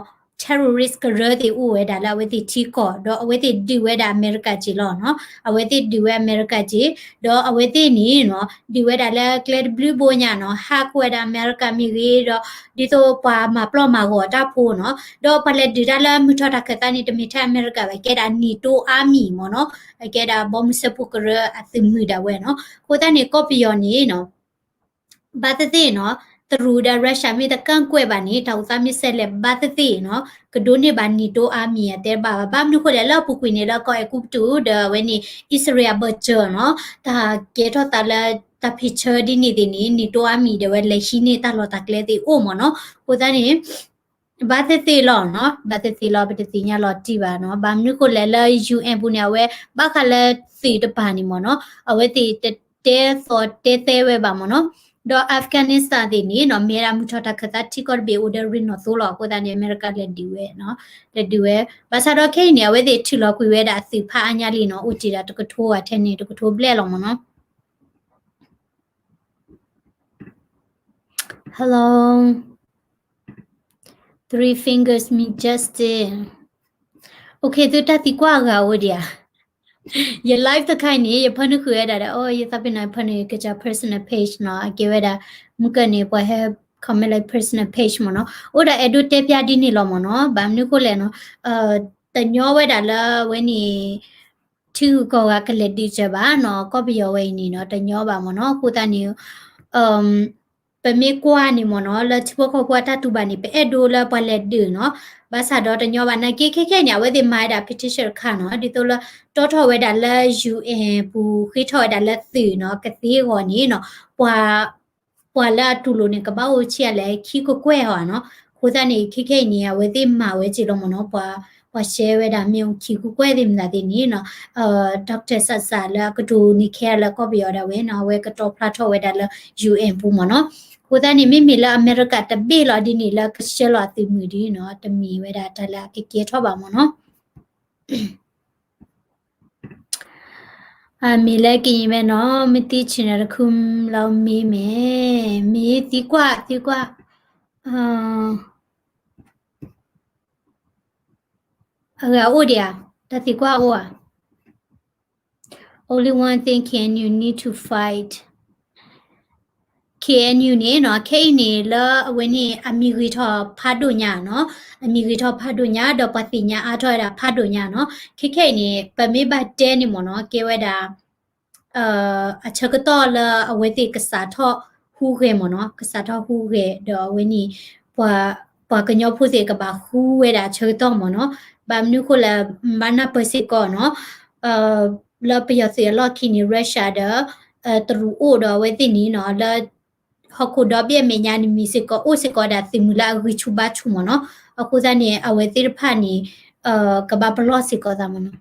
terrorist ကရၢသ့ၣ်အိၣ်ဝဲဒၣ်လၢအဝဲသ့ၣ်ထံကီၢ် ဒီးအဝဲသ့ၣ်ဒုးဝဲဒၣ်အမဲရကၤက့လီၤနီၤ. အဝဲသ့ၣ်ဒုးဝဲအမဲရကၤက့ ဒီးအဝဲသ့ၣ်န့ၣ်နီၤ ဒုးဝဲဒၣ်လၢကျဲတဘျုးဘိညါနီၤ hack ဝဲဒၣ်အမဲရကၤမ့ၢ်ဂ့ၤ ဒီးဒ်သိးပှၤမၤပျီၢ်မၤဂီၤတၢ်ဖိနီၤ. ဒီးပှၤလဲၤဒုးတၢ်လၢမုၢ်ထီၣ်တၢ်ခၢၣ်သးန့ၣ် တမ့ၢ်ထဲအမဲရကၤဘၣ် ကဲဒၣ် NATO Army မ့ၢ်နီၤ. ကဲဒၣ်ဘီမုၢ်စၢဖှိၣ်ကရၢအသုးမုၢ်ဒၣ်ဝဲနီၤ. အဃိသတးန့ၣ် ကီၢ်ပယီၤန့ၣ်နီၤ ဘၣ်သ့ၣ်သ့ၣ်နီၤ တရူးဒီး Russia မ့ၢ်တကန့်ကွက်ဘၣ်န့ၣ် တၢ်အိၣ်သးမ့ၢ်ဆဲးလဲၣ်ဘၣ်သ့ၣ်သ့ၣ်နီၤ ကဒိးန့ၢ်ဘၣ် NATO Army အတဲဘၣ်ဘၣ်. ဘၣ်မနုၤဃိလဲၣ် လၢအပူၤကွံာ်န့ၣ် လၢကီၢ်အဲၤကူပတူးဒီးအဝဲန့ၣ် အံၣ်စရ့လးအဘၢၣ်စၢၤနီၤ တၢ်ကဲထီၣ်သးလၢတၢ်ဖံးဆၢဒ်န့ၣ်သ့ၣ်န့ၣ် NATO Army ဒီးဝဲလဲၤဟံးန့ၢ်တၢ်လီၢ်တၢ်ကျဲသ့ၣ်အိၣ်မ့ၢ်နီၤ. အဃိသတးန့ၣ် ဘၣ်သ့ၣ်သ့ၣ်လီၤနီၤ ဘၣ်သ့ၣ်သ့ၣ်လီၤ ပတသ့ၣ်ညါလီၤတံၢ်ဘၣ်နီၤ. ဘၣ်မနုၤဃိလဲၣ်လၢ ယူၣ်အၣ် ပူၤန့ၣ် အဝဲဘၣ်ဃးလၢသုးတပၤန့ၣ်မ့ၢ်နီၤ အဝဲသ့ၣ် တဲသီတဲသဲဝဲဘၣ်မ့ၢ်နီၤ. ဒီး Afghanistan သ့ၣ်န့ၣ်နီၤ မ့ၢ်ဝဲဒၣ်မုၢ်ထီၣ်တၢ်ခၢၣ်သးထံကီၢ်တဘ့ၣ်အိၣ်ဒီးရ့နီၣ်သိလီၤ. အဃိသတးန့ၣ် အမဲရကၤလဲၤဒုးဝဲနီၤ, လဲၤဒုးဝဲ. ဘၣ်ဆၣ်ဒီးခဲအံၤန့ၣ် အဝဲသ့ၣ်ထုးလီၤကွံာ်ဝဲဒၣ်အသုးဖးအါညါလံနီၤ, အိၣ်တ့ၢ်ဒၣ်တကထိဂၤထဲန့ၣ် တကထိဘျဲၣ်လီၤမ့ၢ်နီၤ. Hello, Three Fingers Mean Justice. Okay, သုတၢ်သံကွၢ်အဂၤအိၣ်ဒံးဧါ. ယ live တခါအံၤန့ၣ် ယဖၢနုာ်ဃုာ်ဝဲဒၣ်ဒီး အိ ယသးပ့ၤနီၣ်ဖၢနုာ်ကစၢ် personal page နီၤ, အကဲဝဲဒၣ် မုၢ်ကၢၢ်န့ၣ် ပှၤဟဲ comment လၢ personal page မ့ၢ်နီၤ. အိၣ်ဒီးအဲၣ်ဒိးတဲဖျါဒ်န့ၣ်လီၤမ့ၢ်နီၤ. ဘၣ်မနုၤဃိလဲၣ်နီၤ, တညီဝဲဒၣ်လၢအဝဲန့ၣ် ထံဂုၤကီၢ်ဂၤကလဲၤဒုးစၢၤဘၣ်နီၤ, ကီၢ်ပယီၤဝဲအံၤန့ၣ်နီၤ တညီဘၣ်မ့ၢ်နီၤ. အဃိသတးန့ၣ် ပမ့ၢ်ကွၢ်န့ၣ်မ့ၢ်နီၤ လၢထံဖိကီၢ်ဖိအတၢ်တူၢ်ဘၣ်န့ၣ် ပအဲၣ်ဒိးလၢပှၤလဲၤဒုးနီၤ, ဘၣ်ဆၣ်ဒီးတညီဘၣ် နာ်က့ခဲခဲအံၤန့ၣ် အဝဲသ့ၣ်မၤဝဲဒၣ် petition တခါနီၤ, ဒ်သိးလၢတီထီၣ်ဝဲဒၣ်လၢ ယူၣ်အဲၣ် ပူၤ ဃ့ထီၣ်ဝဲဒၣ်လၢသုးနီၤ, ကသ့အဂီၢ်န့ၣ်နီၤ ပှၤ ပှၤလၢအတူၢ်လိာ်န့ၣ် ကဘၣ်အိၣ်ဆံးအါလဲၣ် ခံကကွဲၢ်ဧါနီၤ. အဃိသတးန့ၣ် ခဲခဲအံၤန့ၣ် အဝဲသ့ၣ်မၤဝဲက့ၤလီၤမ့ၢ်နီၤ, ပှၤ ပှၤရှဲဝဲဒၣ်မ့ၢ်အိၣ်ခံကကွဲၢ်သ့ၣ်မတၤသ့ၣ်န့ၣ်နီၤ, Doctor Sasa လၢအကတိၤန့ၢ်ခဲလၢာ်ကီၢ်ပယီၤဒၣ်ဝဲနီၤ, အဝဲကတီၤဖျါထီၣ်ဝဲဒၣ်လၢ ယူၣ်အဲၣ် ပူၤမ့ၢ်နီၤ. အဃိသတးန့ၣ် မ့မ့ၢ်လၢအမဲရကၤတဘ့ၣ်လီၤဒ်န့ၣ် လၢကဆှၢလီၤအသုးမုၢ်ဒ်နီၤ, တမ့ၢ်ဝဲဒၣ်တၢ်လၢအကကဲထီၣ်ဘၣ်မ့ၢ်နီၤ. အမ့ၢ်လၢကယံၤဝဲနီၤ, မ့ၢ်သံ channel တခုလီၤမ့ၢ်မဲာ်, မ့ၢ်သံကွၢ် သံကွၢ်, အဂၤအိၣ်ဒံးဧါ, တၢ်သံကွၢ်အိၣ်ဧါ. Only one thing, K N U need to fight. K N U န့ၣ်နီၤ, ခဲအံၤန့ၣ် လၢအဝဲန့ၣ် အမံၤဂ့ၤထီၣ်ဖးဒိၣ်ညါနီၤ, အမံၤဂ့ၤထီၣ်ဖးဒိၣ်ညါ ဒီးပှၤသ့ၣ်ညါအါထီၣ်ဝဲဒၣ်ဖးဒိၣ်ညါနီၤ. ခဲခဲအံၤန့ၣ် ပမ့ၢ်ဘၣ်တဲန့ၣ်မ့ၢ်နီၤ, ကဲဝဲဒၣ် အဆၢကတီၢ်လၢအဝဲသ့ၣ်ကစးထီၣ်ဟူးဂဲၤမ့ၢ်နီၤ, ကစးထီၣ်ဟူးဂဲၤဒီးအဝဲန့ၣ် ပှၤ ပှၤကညီဖိသ့ၣ်ကဘၣ်ဃုဝဲဒၣ်အဆၢကတီၢ်မ့ၢ်နီၤ. ဘၣ်မနုၤဃိလဲၣ်, ဘၣ်နၢ်ပၢၢ်စ့ၢ်ကီးနီၤ, လၢပယီၤသုးအလီၢ်ခံန့ၣ် Russia ဒီး တရူးအိၣ်ဒီးအဝဲသ့ၣ်န့ၣ်နီၤ, လၢ ဟီၣ်ခိၣ်ဒီဘ့ၣ်အမဲာ်ညါန့ၣ်မ့ၢ်စ့ၢ်ကီး အိၣ်စ့ၢ်ကီးဒၣ်သုးမုၢ်လၢအဂံၢ်ဆူၣ်ဘါဆူၣ်မ့ၢ်နီၤ. အဃိသတးန့ၣ် အဝဲသ့ၣ်တဖၣ်န့ၣ် ကဘၣ်ပလီၢ်စ့ၢ်ကီးသးမ့ၢ်နီၤ.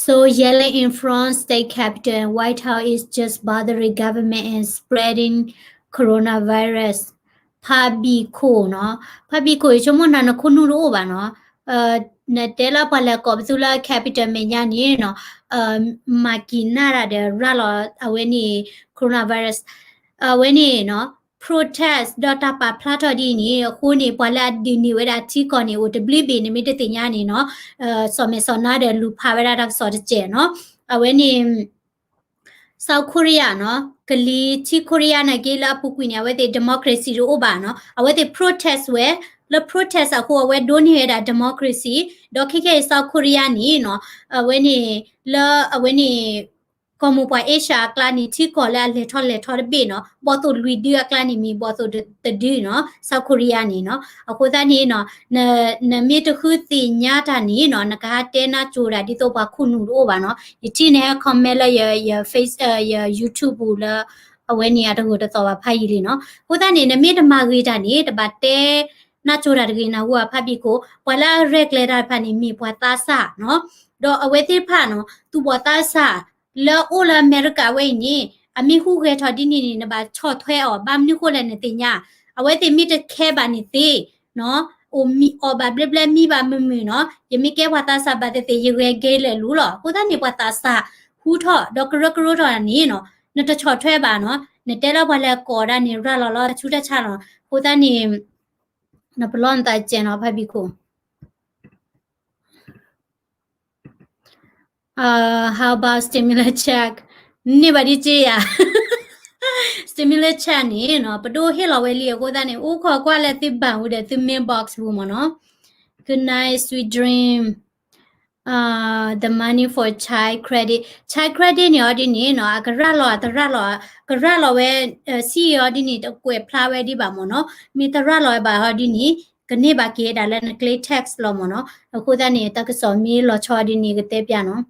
So yelling in France state capital and White House is just bothering government and spreading coronavirus. ဖါဘံၣ်ခိၣ်နီၤ, ဖါဘံၣ်ခိၣ် ယဆိကမိၣ်နၤနခိၣ်နူာ်တအိၣ်ဘၣ်နီၤ. နတဲလၢပှၤလဲၤကိးပသူလၢ capital မဲာ်ညါန့ၣ်နီၤ, မၤကံၣ်နၢ်တၢ်ဒီးရၤလီၤအဝဲန့ၣ် coronavirus အဝဲန့ၣ်နီၤ protest ဒီးတၢ်ပာ်ဖျါထီၣ်ဒ်အံၤန့ၣ် အဃိန့ၣ် ပှၤလၢအဒုးန့ၢ်ဝဲဒၣ်ထံကီၢ်န့ၣ် အိၣ်တဘျုးဘ့ၣ် နမ့ၢ်တသ့ၣ်ညါန့ၣ်နီၤ, စီၤမဲာ်စီၤနါဒီးလူၤဖးဝဲဒၣ်တၢ်ကစီၣ်တစဲးနီၤ. အဝဲန့ၣ် South Korea နီၤ, ကလံၤထံ Korea နာ်က့လၢအပူၤကွံာ်န့ၣ် အဝဲသ့ၣ် democracy တအိၣ်ဘၣ်နီၤ. အဝဲသ့ၣ် protest ဝဲ, လၢ protest အဃိ အဝဲဒိးန့ၢ်ဝဲဒၣ် democracy, ဒီးခဲခဲအံၤ South Korea န့ၣ်နီၤ, အဝဲန့ၣ် လၢအဝဲန့ၣ် ကီၢ်မိၢ်ပှၢ် Asia အကျါန့ၣ် ထံကီၢ်လၢအလဲၤထီၣ်လဲၤထီတဘ့ၣ်နီၤ, ဘီၣ်သိၣ်လွံၢ်ဒုအကျါန့ၣ်မ့ၢ် ဘီၣ်သိၣ်တဒုနီၤ, South Korea န့ၣ်နီၤ. အဃိသတးန့ၣ်နီၤ, နမ့ၢ်တဃုသ့ၣ်ညါတၢ်န့ၣ်နီၤ, နကဟးတဲနၢ်ကၠိတၢ်ဒ်သိးပှၤခိၣ်နူာ်တအိၣ်ဘၣ်နီၤ. ယထံၣ်နဟဲ comment လၢယ face ယ YouTube ပူၤလၢ အဝဲန့ၣ်အတဂိာ်တသီၣ်ဘၣ်ဖးယံာ်လံနီၤ. အဃိသတးန့ၣ် နမ့ၢ်တမၤဂ့ၤတၢ်န့ၣ် တဘၣ်တဲနၢ်ကၠိတၢ်တဂ့ၤ နၢ်ဟူဧါ ဖါဘံၣ်ခိၣ်. ပှၤလၢအရဲၣ်ကျဲၤတၢ်တဖၣ်န့ၣ် မ့ၢ်ပှၤသးစၢ်နီၤ, ဒီးအဝဲသ့ၣ်တဖၣ်နီၤ သူၣ်ဘီၣ်သးစၢ် လၢအအိၣ်လၢအမဲရကၤဝဲအံၤန့ၣ် အမ့ၢ်ဟူးဂဲၤထီၣ်ဒ်န့ၣ်န့ၣ် နဘၣ်ဆီၣ်ထွဲအီၤ, ဘၣ်မနုၤဃိလဲၣ်နသ့ၣ်ညါ, အဝဲသ့ၣ်မ့ၢ်တခဲဘၣ်န့ၣ်သ့နီၤ, အိၣ်မံအီၣ်ဘၣ်ဘျဲဘျဲ မံဘၣ်မုာ်မုာ်နီၤ, ယမ့ၢ်ကဲပှၤသးစၢ်ဘၣ်သ့ၣ်သ့ၣ် ယဂဲၤကဲလဲၣ်လူၤလီၤ. အဃိသတးန့ၣ် ပှၤသးစၢ်ဟူထီၣ် ဒီးကရၢကရိထီၣ်န့ၣ်နီၤ, နတဆီၣ်ထွဲဘၣ်နီၤ, နတဲလၢပှၤလဲၤကိးဒၣ်န့ၣ် ရၤလီၤလီၤတၢ်ဆူးတၢ်ဆါနီၤ. အဃိသတးန့ၣ် နပလီၢ်နသးကဲနီၤ ဖါဘံၣ်ခိၣ်. Uh, how about stimulus check? န့ၢ်ဘၣ်ဒ်က့ယၤ stimulus check န့ၣ်နီၤ ပဒိၣ်ဟ့ၣ်လီၤဝဲလံ အဃိသတးန့ၣ် အိၣ်ခိးကွၢ်လၢသုဘၣ်ဝူၤဒီးသု mailbox ပူၤမ့ၢ်နီၤ. Good night, sweet dream. Uh, the money for child credit, child credit န့ၣ်အီၤဒ်န့ၣ်နီၤ အကရၤလီၤ အတရၤလီၤ ကရၤလီၤဝဲ ဆံးအီၤဒ်န့ၣ် တကွဲးဖျါဝဲဒံးဘၣ်မ့ၢ်နီၤ. မ့ၢ်တရၤလီၤဝဲဘၣ်အီၤဒ်န့ၣ် ကန့ၢ်ဘၣ်က့ၤဒၣ်လၢနကျဲ tax လီၤမ့ၢ်နီၤ. အဃိသတးန့ၣ် တၢ်ကစီၣ်မ့ၢ်လီၤဆီဒ်န့ၣ် ကတဲပျၢ်နီၤ.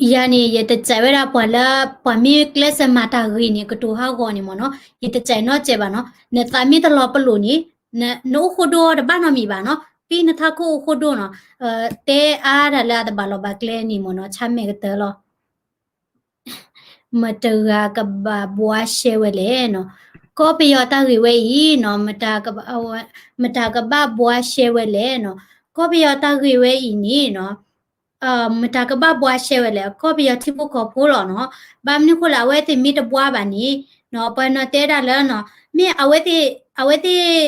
ယၤန့ၣ် ယတစဲးဝဲဒၣ်ပှၤလၢ ပှၤမ့ၢ်ကျဲးစၢးမၤတၢ်ဂ့ၤန့ၣ် ကတိၤဟးဂီၤန့ၣ်မ့ၢ်နီၤ, ယတစဲးနီတစဲးဘၣ်နီၤ. နသးမ့ၢ်တလီၤပလိာ်န့ၣ် နအိၣ်ဃိဒိတဘၣ်နီတမံၤဘၣ်နီၤ. ပံနထါခိၣ်အိၣ်ဃိဒိၣ်နီၤ, တဲအါတၢ်လၢအတဘၣ်လီၢ်ဘၣ်ကျဲန့ၣ်မ့ၢ်နီၤ, ဆါမဲာ်ကတၢၢ်လီၤ. မတဂၤကဘၣ်ဘှါရှဲဝဲလဲၣ်နီၤ. ကီၢ်ပယီၤတၢ်ဂ့ၢ်ဝဲအံၤနီၤ, မတၤကဘၣ်ဘှါရှဲဝဲလဲၣ်နီၤ. ကီၢ်ပယီၤတၢ်ဂ့ၢ်ဝဲအံၤန့ၣ်နီၤ, မတၤကဘၣ်ဘှါရှဲဝဲလဲၣ်, ကီၢ်ပယီၤထံဖိကီၢ်ဖိလီၤနီၤ. ဘၣ်မနုၤဃိလဲၣ် အဝဲသ့ၣ်မ့ၢ်တဘှါဘၣ်န့ၣ်နီၤ, ပှၤနီၤတဲဒၣ်လၢနီၤ, မ့ၢ်အဝဲသ့ၣ်, အဝဲသ့ၣ်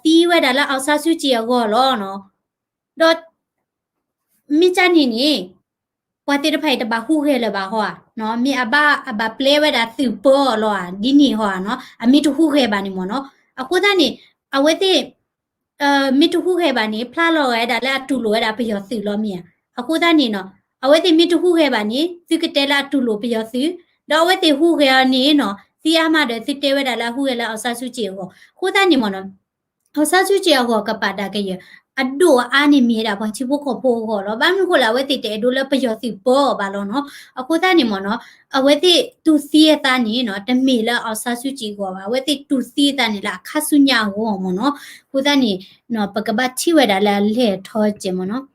သံဝဲဒၣ်လၢ အောင်ဆန်းစုကြည် အဂီၢ်လီၤနီၤ. ဒီး မ့ၢ်ကၢ်န့ၣ်န့ၣ် ပှၤသ့ၣ်တဖၣ်အံၤတဘၣ်ဟူးဂဲၤလၢၤဘၣ်ဟီဧါ, မ့ၢ်အဘၣ်အဘၣ်ပျဲဝဲဒၣ်သုးပၢအီၤလီၤဧါ, ဒ်န့ၣ်ဟီဧါနီၤ, အမ့ၢ်တဟူးဂဲၤဘၣ်န့ၣ်မ့ၢ်နီၤ. အဃိသတးန့ၣ် အဝဲသ့ၣ် မ့ၢ်တဟူးဂဲၤဘၣ်န့ၣ် ဖျါလီၤဂာ်ဝဲဒၣ်လၢအတူၢ်လိာ်ဝဲဒၣ်ပယီၤသုးလီၤမ့ၢ်ဧါ. အဃိသတးန့ၣ်နီၤ, အဝဲသ့ၣ်မ့ၢ်တဟူးဂဲၤဘၣ်န့ၣ် သုကတဲလၢအတူၢ်လိာ်ပယီၤသုး, ဒီးအဝဲသ့ၣ်ဟူးဂဲၤအီၤန့ၣ်နီၤ, သံအါမးဒီးသုတဲဝဲဒၣ်လၢအဟူးဂဲၤလၢ အောင်ဆန်းစုကြည် အဂီၢ်. အဃိသတးန့ၣ်မ့ၢ်နီၤ အောင်ဆန်းစုကြည် အဂီၢ်ကပာ်ဒၣ်ကယၢၢ် အဒိၣ်အအါန့ၣ်မ့ၢ်ဝဲဒၣ်ပှၤထံဖိကီၢ်ဖိအဂီၢ်လီၤ. ဘၣ်မနုၤဃိလဲၣ် အဝဲသ့ၣ်တအဲၣ်ဒိးလၢပယီၤသုးပၢအီၤဘၣ်လီၤနီၤ. အဃိသတးန့ၣ်မ့ၢ်နီၤ, အဝဲသ့ၣ်တူၢ်သံအသးန့ၣ်နီၤ, တမ့ၢ်လၢ အောင်ဆန်းစုကြည် အဂီၢ်ဘၣ်, အဝဲသ့ၣ်တူၢ်သံအသးန့ၣ်လၢအခါဆူညါအဂီၢ်မ့ၢ်နီၤ. အဃိသတးန့ၣ် ပကဘၣ်ထံၣ်ဝဲဒၣ်လၢအလဲၢ်ထီၣ်ကဲးမ့ၢ်နီၤ.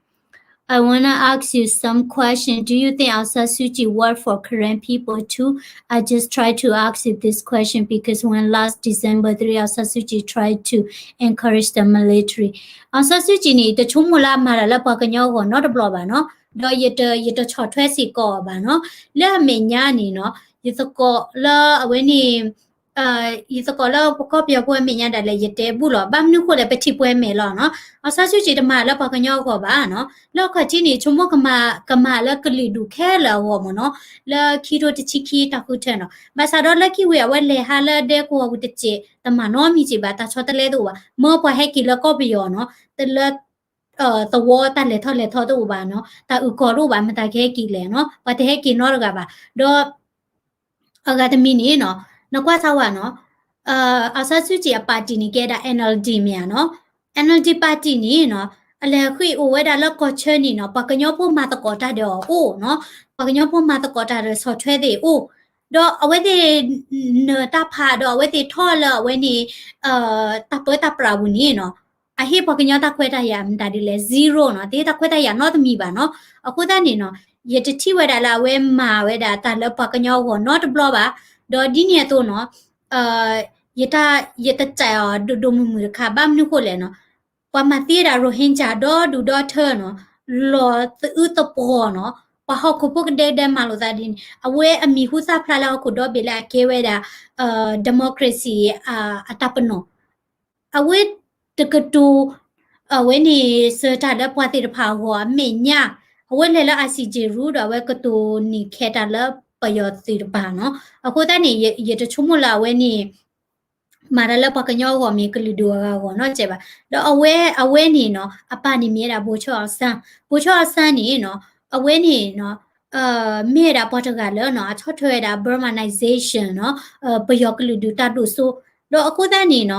I wanna ask you some question. Do you think Aung San Suu Kyi work for Karen people too? I just try to ask you this question because when last December three, Aung San Suu Kyi tried to encourage the military. Aung San Suu Kyi န့ၣ် တဆိကမိၣ်လၢအမၤတၢ်လၢပှၤကညီအဂီၢ်နီတဘျီဘၣ်နီၤ, ဒီးယတဆီၣ်ထွဲစ့ၢ်ကီးအီၤဘၣ်နီၤ. လၢအမဲာ်ညါန့ၣ်နီၤ, ယသကိးလၢအဝဲန့ၣ် ယသကိးလၢပကီၢ်ပယီၤဖိအမဲာ်ညါဒၣ်လဲာ် ယတဲဘူၣ်လီၤ. ဘၣ်မနုၤဃိလဲၣ် ပထံၣ်ပှဲၤမဲာ်လီၤနီၤ. Aung San Suu Kyi တမၤလၢပှၤကညီအဂီၢ်ဘၣ်နီၤ. လၢအခီၣ်ထံးန့ၣ် ဆိကမိၣ်ကမၤ, ကမၤလၢကလုာ်ဒူၣ်ခဲလၢာ်အဂီၢ်မ့ၢ်နီၤ, လၢခံထိတဆံခံတၢ်ဃုထၢနီၤ. ဘၣ်ဆၣ်ဒီးလၢခံဝံၤ အဝဲလဲၤဟးလၢဒဲကဝီၤပူၤတစဲး တမၤနီတမံၤစ့ၢ်ဘၣ်, တၢ်ဆီတလဲတအိၣ်ဘၣ်. မၢပှၤဟဲက့ၤလၢကီၢ်ပယီၤနီၤ, တလၢ သဝီတၢ်လဲၤထီၣ်လဲၤထီတအိၣ်ဘၣ်နီၤ, တၢ်အုၣ်ကီၤတအိၣ်ဘၣ်, မတၤကဟဲက့ၤလဲၣ်နီၤ, ပှၤတဟဲက့ၤနီတဂၤဘၣ်. ဒီး အဂၤတမံၤန့ၣ်နီၤ, နကွၢ်စၢ်ဝဲနီၤ, Aung San Suu Kyi အ party န့ၣ် ကဲဒၣ် NLD မ့ၢ်ဧါနီၤ. NLD party န့ၣ်နီၤ, အလဲၤဃ့ၢ်အိၣ်ဝဲဒၣ်လၢကီၢ်ဆၢန့ၣ်နီၤ, ပှၤကညီဖိမၤသကိးတၢ်ဒီးအီၤအိၣ်နီၤ, ပှၤကညီဖိမၤသကိးတၢ်ဒီးဆီၣ်ထွဲသ့ၣ်အိၣ်, ဒီးအဝဲသ့ၣ် နၢၤတၢ်ဖးဒီးအဝဲသ့ၣ်ထီၣ်လၢအဝဲန့ၣ် တၢ်ပၢတၢ်ပြးပူၤန့ၣ်နီၤ, အဟ့ၣ်ပှၤကညီတၢ်ခွဲးတၢ်ယာ်မတၤဒ်လဲၣ် zero နီၤ, တဟ့ၣ်တၢ်ခွဲးတၢ်ယာ်နီတမံၤဘၣ်နီၤ. အဃိသတးန့ၣ်နီၤ, ယတထံၣ်ဝဲဒၣ်လၢအဝဲမၤဝဲဒၣ်တၢ်လၢပှၤကညီအဂီၢ်နီတဘျီဘၣ်. ဒီးဒ်န့ၣ်အသိးနီၤ, ယတ ယတစဲးအီၤဒိၣ်ဒိၣ်မုၢ်မုၢ်တခါ, ဘၣ်မနုၤဃိလဲၣ်နီၤ, ပှၤမၤသံဝဲဒၣ် Rohingya ဒီဒူၣ်ဒီထၢနီၤ, လီၤသအုးသပှီၤနီၤ, ပှၤဟီၣ်ခိၣ်ဖိကဒဲကဒဲမၤလိာ်သးဒ်န့ၣ်, အဝဲအမံၤဟူသၣ်ဖျါလၢဟီၣ်ခိၣ်ဒီဘ့ၣ်လၢအကဲဝဲဒၣ် democracy အတၢ်ပနီၣ် အဝဲတကတိၤ အဝဲန့ၣ် စၢၤတၢ်လၢပှၤသ့ၣ်တဖၣ်အဂီၢ်အမဲာ်ညါ, အဝဲလဲၤလၢ ICJ ရူဒီးအဝဲကတိၤန့ၢ်ခဲတၢ်လၢပယီၤသုးတပၤနီၤ. အဃိသတးန့ၣ် ယတဆိကမိၣ်လၢအဝဲန့ၣ် မၤတၢ်လၢပှၤကညီအဂီၢ်မ့ၢ်ကလုာ်ဒူၣ်အဂၤအဂီၢ်နီတစဲးဘၣ်. ဒီးအဝဲ အဝဲန့ၣ်နီၤ အပၢ်န့ၣ်မ့ၢ်ဝဲဒၣ် ဗိုလ်ချုပ်အောင်ဆန်း, ဗိုလ်ချုပ်အောင်ဆန်း န့ၣ်နီၤ အဝဲန့ၣ်နီၤ မ့ၢ်ဝဲဒၣ်ပှၤတဂၤလၢနီၤ အဆီၣ်ထွဲဝဲဒၣ် Burmanization နီၤ, ပယီၤကလုာ်ဒူၣ်တၢ်ဒိၣ်စိ, ဒီးအဃိသတးန့ၣ်နီၤ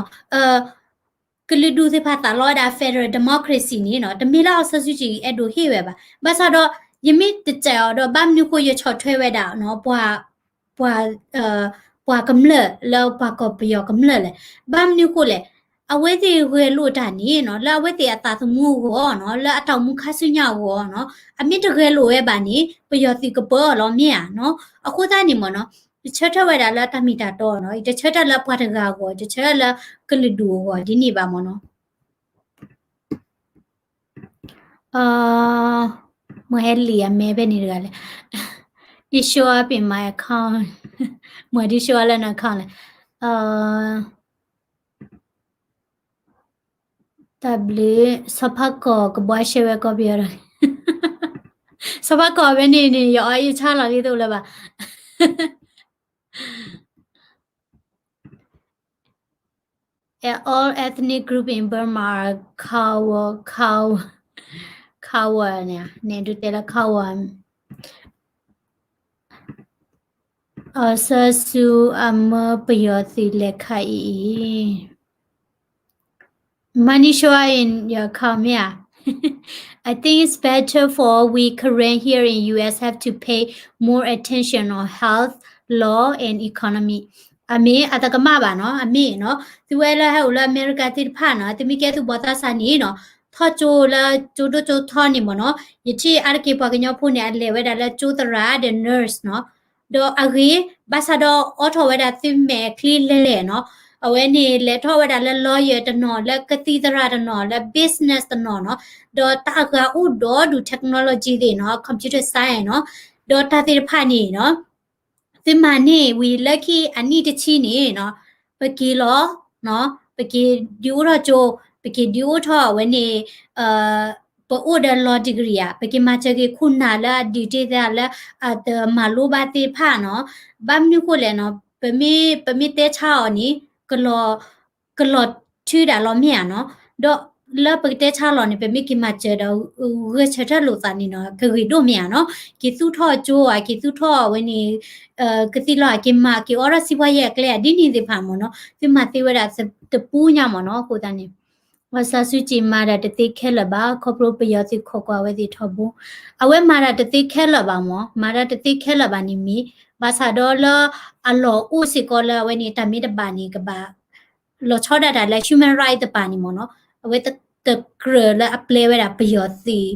ကလုာ်ဒူၣ်သ့ၣ်တဖၣ်သးလီဝဲဒၣ် federal democracy န့ၣ်နီၤ တမ့ၢ်လၢ အောင်ဆန်းစုကြည် အဲၣ်ဒိးဟ့ၣ်ဝဲဘၣ်. ဘၣ်ဆၣ်ဒီး ယမ့ၢ်တစဲးအီၤဒီး ဘၣ်မနုၤဃိယဆီၣ်ထွဲဝဲဒၣ်နီၤ ပှၤ ပှၤ ပှၤကမျၢၢ်လၢပှၤကီၢ်ပယီၤကမျၢၢ်လဲၣ်. ဘၣ်မနုၤဃိလဲၣ်, အဝဲသ့ၣ်ဂဲၤလိာ်တၢ်န့ၣ်နီၤ လၢအဝဲသ့ၣ်အသးသမူအဂီၢ်နီၤ လၢအတၢ်အိၣ်မူခါဆူညါအဂီၢ်နီၤ အမ့ၢ်တဂဲၤလိာ်ဝဲဘၣ်န့ၣ် ပယီၤသုးကပၢအီၤလီၤမ့ၢ်ဧါနီၤ. အဃိသတးန့ၣ်မ့ၢ်နီၤ ယဆၢထၢၣ်ဝဲဒၣ်လၢတၢ်မ့ၢ်တၢ်တီနီၤ, ယတဆၢထၢၣ်လၢပှၤတဂၤအဂီၢ်, ယတဆၢထၢၣ်လၢကလုာ်ဒူၣ်အဂီၢ်ဒ်န့ၣ်ဘၣ်မ့ၢ်နီၤ. မ့ၢ်ဟဲလံအမဲဖဲန့ၣ်တဂၤလဲၣ်. Did show up in my account. မ့ၢ် did show up လၢန account လဲၣ်. တၢ်ဘျုး, စီၤဖါကီၢ်ကဘှါရှဲဝဲကီၢ်ပယီၤဒီး, စီၤဖါကီၢ်ဖဲန့ၣ်န့ၣ် ယအီအံၤဆါလီၤလံတအိၣ်လၢၤဘၣ်. All ethnic group in Burma are coward, coward, coward န့ၣ်, န့ၣ်ဒုးတဲလၢ coward. အီၤဆၢဆူအမၢပယီၤသုးလဲၤခးအံၤအံၤ Money show up in your account မ့ၢ်ဧါ. I think it's better for we Karen here in U S have to pay more attention on health, law and economy. အမ့ၢ်အတကမၣ်ဘၣ်နီၤ, အမ့ၢ်နီၤ သုဝဲလၢဟဲအိၣ်လၢအမဲရကၤသ့ၣ်တဖၣ်နီၤ, သုမ့ၢ်ကဲသုးဘီၣ်သးစၢ်န့ၣ်နီၤ, ထီၣ်ကၠိလၢကၠိဒိၣ်ကၠိထီန့ၣ်မ့ၢ်နီၤ, ယထံၣ်အါတက့ၢ်ပှၤကညီဖိန့ၣ် အလဲၤဝဲဒၣ်လၢကၠိသရၣ်ဒီး nurse နီၤ, ဒီးအဂ့ၤ ဘၣ်ဆၣ်ဒီးအိးထီၣ်ဝဲဒၣ်သုမဲာ်ချံလဲၤလဲၣ်နီၤ, အဝဲန့ၣ်လဲၤထီၣ်ဝဲဒၣ်လၢ lawyer တနီၤ, လၢကသံၣ်သရၣ်တနီၤ, လၢ business တနီၤနီၤ, ဒီးတၢ်အဂၤအိၣ်ဒီဒူၣ် technology သ့ၣ်နီၤ, computer science နီၤ, ဒီးတၢ်သ့ၣ်တဖၣ်န့ၣ်နီၤ သုမၤန့ၢ်ဝံၤလၢခံအနံၣ်တဆံန့ၣ်နီၤ, ပက့ၤလီၤ, ပက့ၤဒုးအိၣ်ထီၣ်ကၠိ, ပက့ၤဒုးအိၣ်ထီၣ်အဝဲန့ၣ် ပအိၣ်ဒီး law degree ဧါ, ပက့ၤမၤစၢၤက့ၤခိၣ်နၢ်လၢအဒုးတ့ၢ်သးလၢအတမၤလိဘၣ်သ့ၣ်တဖၣ်နီၤ, ဘၣ်မနုၤဃိလဲၣ်နီၤ, ပမ့ၢ် ပမ့ၢ်တဲဆါအီၤန့ၣ် ကလီၤ ကလီၤထုဒၣ်လီၤမ့ၢ်ဧါနီၤ, ဒီးလၢပကတဲဆါလီၤန့ၣ် ပမ့ၢ်က့ၤမၤစၢၤဒီး ဂဲၤဆၢထၢၣ်လိာ်သးန့ၣ်နီၤ ကဂ့ၤဒိၣ်မ့ၢ်ဧါနီၤ, က့ၤသူၣ်ထီၣ်ကၠိဧါ, က့ၤသူၣ်ထီၣ်အဝဲန့ၣ် ကသံၣ်လီၤဧါ, က့ၤမၤက့ၤအိးထီၣ်စံးပှၢ်ယဲၢ်အကျဲဧါ, ဒ်န့ၣ်သ့ၣ်တဖၣ်မ့ၢ်နီၤ, သုမၤသ့ဝဲဒၣ်တပူၤညါမ့ၢ်နီၤ, အဃိသတးန့ၣ် အီစၢ်စူၣ်ကံးမၤတၢ်တသ့ခဲလၢာ်ဘၣ်, ခီဖျိပယီၤသုးခိးကွၢ်ဝဲသ့ၣ်ထီဘိ, အဝဲမၤတၢ်တသ့ခဲလၢာ်ဘၣ်မ့ၢ်, မၤတၢ်တသ့ခဲလၢာ်ဘၣ်န့ၣ်မ့ၢ်, ဘၣ်ဆၣ်ဒီးလၢအလီၢ်အိၣ်စ့ၢ်ကီးလၢအဝဲန့ၣ်တၢ်မ့ၢ်တဘၣ်န့ၣ် ကဘၣ် လီၤဆီဒၣ်တၢ်လၢ human right တပၤန့ၣ်မ့ၢ်နီၤ, အဝဲတကြၢးလၢအပျဲဝဲဒၣ်ပယီၤသုး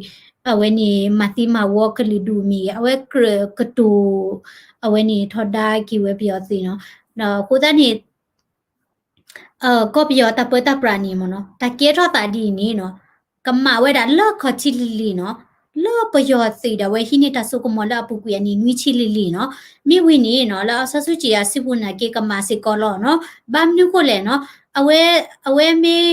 အဝဲန့ၣ်မၤသံမၤဝီကလုာ်ဒူၣ်မ့ၢ်ဂ့ၤ, အဝဲကြၢးကတိၤ အဝဲန့ၣ်ထီဒါက့ၤဝဲပယီၤသုးနီၤ, ဒီးအဃိသတးန့ၣ် ကီၢ်ပယီၤတၢ်ပၢတၢ်ပြးန့ၣ်မ့ၢ်နီၤ, တၢ်ကဲထီၣ်သးဒ်အံၤန့ၣ်နီၤ, ကမၤဝဲဒၣ်လၢခီၣ်ထံးလံၤလံၤနီၤ, လၢပယီၤသုးဒီးအဝဲဟံးန့ၢ်တၢ်စိကမီၤလၢအပူၤကွံာ်အနံၣ်နွံဆံလံၤလံၤနီၤ, မ့ၢ်ဝံၤန့ၣ်နီၤ လၢအီစၢ်စူၣ်ကံးအစုပူၤနာ်က့ကမၤစ့ၢ်ကီးလီၤနီၤ, ဘၣ်မနုၤဃိလဲၣ်နီၤ, အဝဲ အဝဲမ့ၢ်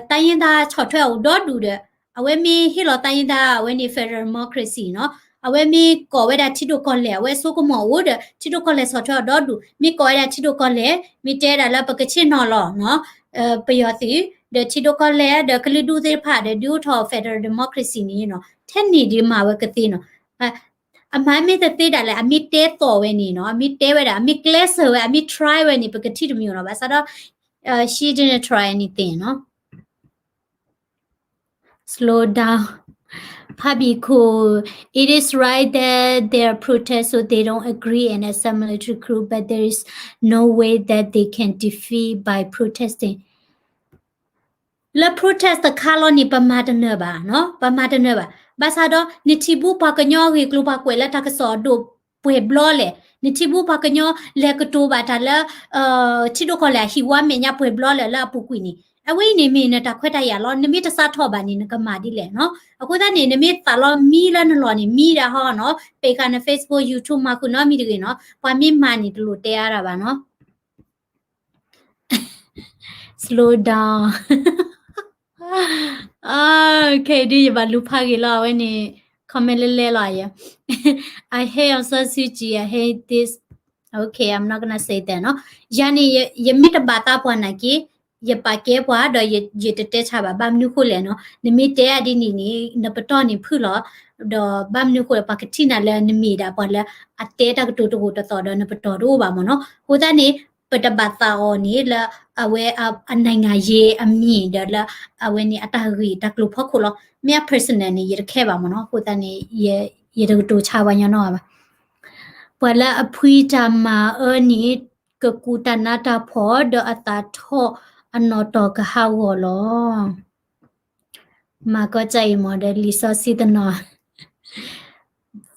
တိုင်းရင်းသားဆီၣ်ထွဲအီၤအိၣ်ဒီဒူၣ်ဒီး အဝဲမ့ၢ်ဟ့ၣ်လီၤတိုင်းရင်းသား အဝဲန့ၣ် federal democracy နီၤ, အဝဲမ့ၢ်ကိးဝဲဒၣ်ထံဒိၣ်ကီၢ်လဲၢ် အဝဲစိကမီၤအိၣ်ဒီး ထံဒိၣ်ကီၢ်လဲၢ်ဆီၣ်ထွဲအီၤဒီဒူၣ်, မ့ၢ်ကိးဝဲဒၣ်ထံဒိၣ်ကီၢ်လဲၢ် မ့ၢ်တဲဒၣ်လၢပကဆ့ၣ်နီၤလီၤနီၤ, ပယီၤသုး ဒီးထံဒိၣ်ကီၢ်လဲၢ်ဒီးကလုာ်ဒူၣ်သ့ၣ်တဖၣ်ဒီးဒုးအိၣ်ထီၣ် federal democracy န့ၣ်နီၤ, ထဲန့ၣ်ဒုးမၤဝဲကသ့နီၤ, အမၤမ့ၢ်တသ့ဒၣ်လဲာ် အမ့ၢ်တဲသိးဝဲန့ၣ်နီၤ, အမ့ၢ်တဲဝဲဒၣ် အမ့ၢ်ကျဲးစၢးဝဲ အမ့ၢ် try ဝဲန့ၣ် ပကထံၣ်တမံၤနီၤ, ဘၣ်ဆၣ်ဒီး she didn't try anything နီၤ. Slow down. ဖါဘံၣ်ခိၣ်, it is right that they are protest so they don't agree and accept military coup, but there is no way that they can defeat by protesting. လၢ protest တခါလီၤန့ၣ် ပမၤတနၢၤဘၣ်နီၤ, ပမၤတနၢၤဘၣ်. ဘၣ်ဆၣ်ဒီး နထံၣ်ဘူးပှၤကညီဂ့ၢ်ကျိၤပှၤကွဲးလၢတၢ်ကစီၣ်အဒိၣ်ပှဲၤဘျီလဲၣ်, နထံၣ်ဘူးပှၤကညီလဲၤကတိၤဘၣ်တၢ်လၢ ထံဒိၣ်ကီၢ်လဲၢ်အဟံၣ်ဝါမဲာ်ညါပှဲၤဘျီလဲၣ်လၢအပူၤကွံာ်န့ၣ်, အဝဲအံၤန့ၣ်မ့ၢ်နတၢ်ခွဲးတၢ်ယာ်လီၤ. နမ့ၢ်တစးထီၣ်ဘၣ်န့ၣ် နကမၤဒ်လဲၣ်နီၤ. အဃိသတးန့ၣ် နမ့ၢ်သးလီမံလၢနလီၢ်န့ၣ် မံဒၣ်ဟီနီၤ, ပ့ၤဃာ်န Facebook YouTube မၤဃုာ်နီတမံၤတဂ့ၤနီၤ. ပှၤမ့ၢ်မၤန့ၣ် တလိၣ်တဲအါတၢ်ဘၣ်နီၤ. Slow down. ခဲအံၤဒုးယဘၣ်လူၤဖးဂ့ၤလီၤ အဝဲန့ၣ် comment လဲလဲလီၤယဲ. I hate Aung San Suu Kyi, I hate this. Okay, I'm not gonna say that နီၤ. ယၤန့ၣ် ယမ့ၢ်တဘၣ်သးပှၤနာ်က့ ယပာ်ကဲပှၤဒီးယတတဲဆါဘၣ်. ဘၣ်မနုၤဃိလဲၣ်နီၤ, နမ့ၢ်တဲအဒ်န့ၣ်န့ၣ် နပတီၢ်န့ၣ်ဖုၣ်လီၤ. ဒီးဘၣ်မနုၤဃိလဲၣ် ပှၤကထံၣ်နၤလၢနမ့ၢ်ဒၣ်ပှၤလၢအတဲတၢ်ကတိၤတဂိာ်တသီၣ်ဒီးနပတီၢ်တအိၣ်ဘၣ်မ့ၢ်နီၤ. အဃိသတးန့ၣ် ပတဘၣ်သးအီၤန့ၣ်လၢအဝဲအ နိုင်ငံရေး အမြင် ဒီးလၢ အဝဲန့ၣ်အတၢ်ဂ့ၢ်တၢ်ကျိၤဖီခိၣ်လီၤ. မ့ၢ်အ personal န့ၣ် ယတခဲဘၣ်မ့ၢ်နီၤ. အဃိသတးန့ၣ် ယတကတိၤဆါပှၤညီနီတဂၤဘၣ်. ပှၤလၢအဖှံတၢ်မၤအၢန့ၣ် ကကူးတၢ်နးတၢ်ဖှီၣ် ဒီးအသးထီၣ်အနီၢ်တီၢ်ကဟးဂီၤလီၤ. မၤကီၢ်ကၢ်အံၤမ့ၢ်ဒီးလံာ်စီဆှံတနီၤ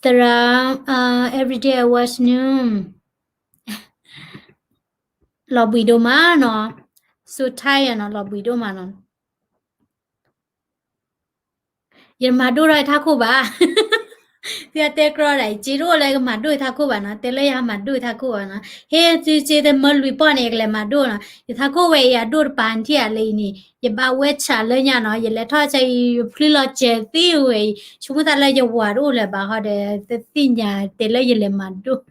သရၣ် everyday I watch news လီၤဘှံးဒိၣ်မးနီၤ. So tired နီၤ, လီၤဘှံးဒိၣ်မးနီၤ. ယမၤဒိၣ်ထီၣ်ယထးခိၣ်ဘၣ်. သုတဲကြီဒၣ် ယစ့တအိၣ်လၢယကမၤဒိၣ်ယထးခိၣ်ဘၣ်နီၤ, တဲလၢယဟးမၤဒိၣ်ယထးခိၣ်ဘၣ်နီၤ. ဟ့ၣ်သုစ့တမၢလွံၢ်ပီၢ်န့ၣ် ယကလဲၤမၤဒိၣ်နီၤ. ယထးခိၣ်ဝဲအံၤအဒိၣ်တပၤထံၣ်ဧါလၢအံၤန့ၣ် ယဘၣ်ဝဲဆးလၢညါနီၤ. ယလဲၤထီၣ်ဆၢအံၤ ယဖျုလီၤစဲၤသံဝဲအံၤ ဆိကမိၣ်သးလၢယဝၤတအိၣ်လၢၤဘၣ်ဟီဒီး တသ့ၣ်ညါတဲလၢယလဲၤမၤဒိၣ်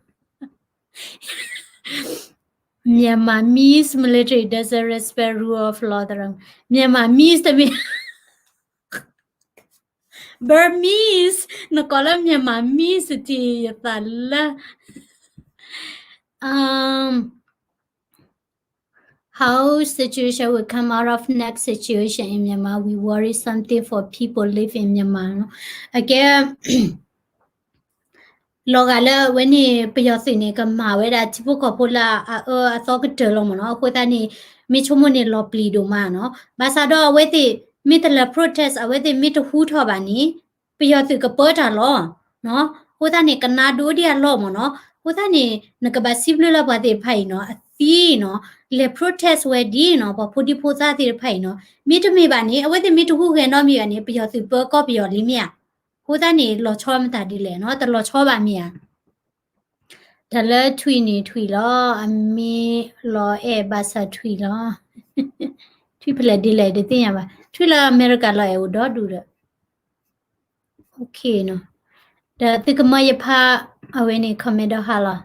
Myanmar means military doesn't respect rule of law သရၣ်. Myanmar means တမ့ၢ် Burmese နကိးလၢ Myanmar means တံၤယသးလၢ How situation will come out of next situation in Myanmar, we worry something for people live in Myanmar နီၤ. အကဲ လီၤဂာ်လၢအဝဲန့ၣ် ပယီၤသုးန့ၣ် ကမၤဝဲဒၣ်ထံဖိကီၢ်ဖိလၢအအၢအသီကတၢၢ်လီၤမ့ၢ်နီၤ. အဃိသတးန့ၣ် မ့ၢ်ဆိကမိၣ်န့ၣ်လီၤပျံၤဒိၣ်မးနီၤ. ဘၣ်ဆၣ်ဒီးအဝဲသ့ၣ် မ့ၢ်တလဲၤ protest အဝဲသ့ၣ်မ့ၢ်တဟူထီၣ်ဘၣ်န့ၣ် ပယီၤသုးကပၢတၢ်လီၤ. အဃိသတးန့ၣ် ကနါဒိဒ်အလီၢ်မ့ၢ်နီၤ. အဃိသတးန့ၣ် နကဘၣ်စံးဘျုးလၢပှၤသ့ၣ်တဖၣ်အံၤနီၤ အသံနီၤ လဲၤ protest ဝဲဒ်နီၤ ပှၤဖိဒံဖိသၣ်သ့ၣ်တဖၣ်အံၤနီၤ မ့တမ့ၢ်ဘၣ်န့ၣ် အဝဲသ့ၣ်မ့ၢ်တဟူးဂဲၤနီတမံၤဘၣ်န့ၣ် ပယီၤသုးပၢကီၢ်ပယီၤလံမ့ၢ်ဧါ. အဃိသတးန့ၣ် လီၤဆီမတၤဒ်လဲၣ်နီၤ တလီၤဆီဘၣ်မ့ၢ်ဧါ. တၢ်လၢထွံၣ်န့ၣ်ထွံၣ်လီၤ အမ့ၢ်လီၤအဲၣ်ဘၣ်ဆၣ်ထွံၣ်လီၤ. ထွံၣ်ဖဲလဲၣ်ဒ်လဲၣ်တသ့ၣ်ညါဘၣ် ထွံၣ်လၢအမဲရကၤလီၤအဲၣ်အိၣ်ဒီဒူၣ်ဒီး ဒီးသုကမၢယဖး အဝဲန့ၣ် comment ဒီးဟါလီၤ.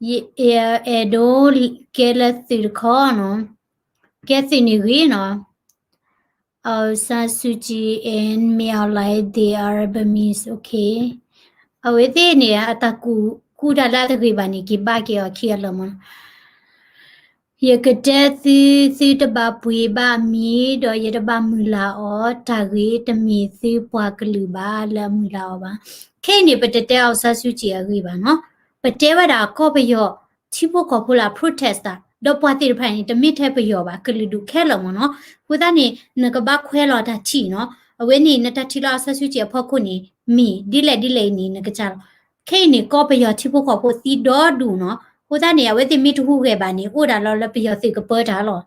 ယအဲၣ်ဒိးကဲလၢသုးတခီနီၤ ကဲသုးန့ၣ်ဂ့ၤနီၤ. Aung San Suu Kyi and Min Aung Hlaing, they are Burmese, okay. အဝဲသ့ၣ်န့ၣ် အတၢ်ကူၣ်တၢ်လၢအတဂ့ၤဘၣ်န့ၣ် က့ၤဘၣ်က့ၤအီၤခံအလၢာ်မ့ၢ်နီၤ. ယကတဲသု သုတဘၣ်ပှ့ၤဘၣ်အမံၤ ဒီးယတဘၣ်မုၢ်လၢ်အီၤ တၢ်ဂ့ၤ တမ့ၢ်သုပှၤကလုာ်ဘၣ်လၢအမုၢ်လၢ်အီၤဘၣ်. ခဲအံၤန့ၣ် ပတတဲ Aung San Suu Kyi အဂ့ၢ်ဘၣ်နီၤ. ပတဲဝဲဒၣ်ကီၢ်ပယီၤ ထံဖိကီၢ်ဖိလၢ protest တၢ် ဒီးပှၤသ့ၣ်တဖၣ်န့ၣ် တမ့ၢ်ထဲပယီၤဘၣ် ကလုာ်ဒူၣ်ခဲလၢာ်မ့ၢ်နီၤ. အဃိသတးန့ၣ် နကဘၣ်ခွဲးလီၤတၢ်ထံၣ်နီၤ. အဝဲန့ၣ် နတၢ်ထံၣ်လၢ Aung San Suu Kyi အဖီခိၣ်န့ၣ် မ့ၢ်ဒ်လဲၣ်ဒ်လဲၣ်အံၤန့ၣ် နကစၢ်လီၤ. ခဲအံၤန့ၣ် ကီၢ်ပယီၤထံဖိကီၢ်ဖိသံဒီဒူၣ်နီၤ. အဃိသတးန့ၣ် အဝဲသ့ၣ်မ့ၢ်တဟူးဂဲၤဘၣ်န့ၣ် အိၣ်ဒၣ်လီၤလၢပယီၤသုးကပၢတၢ်လီၤ.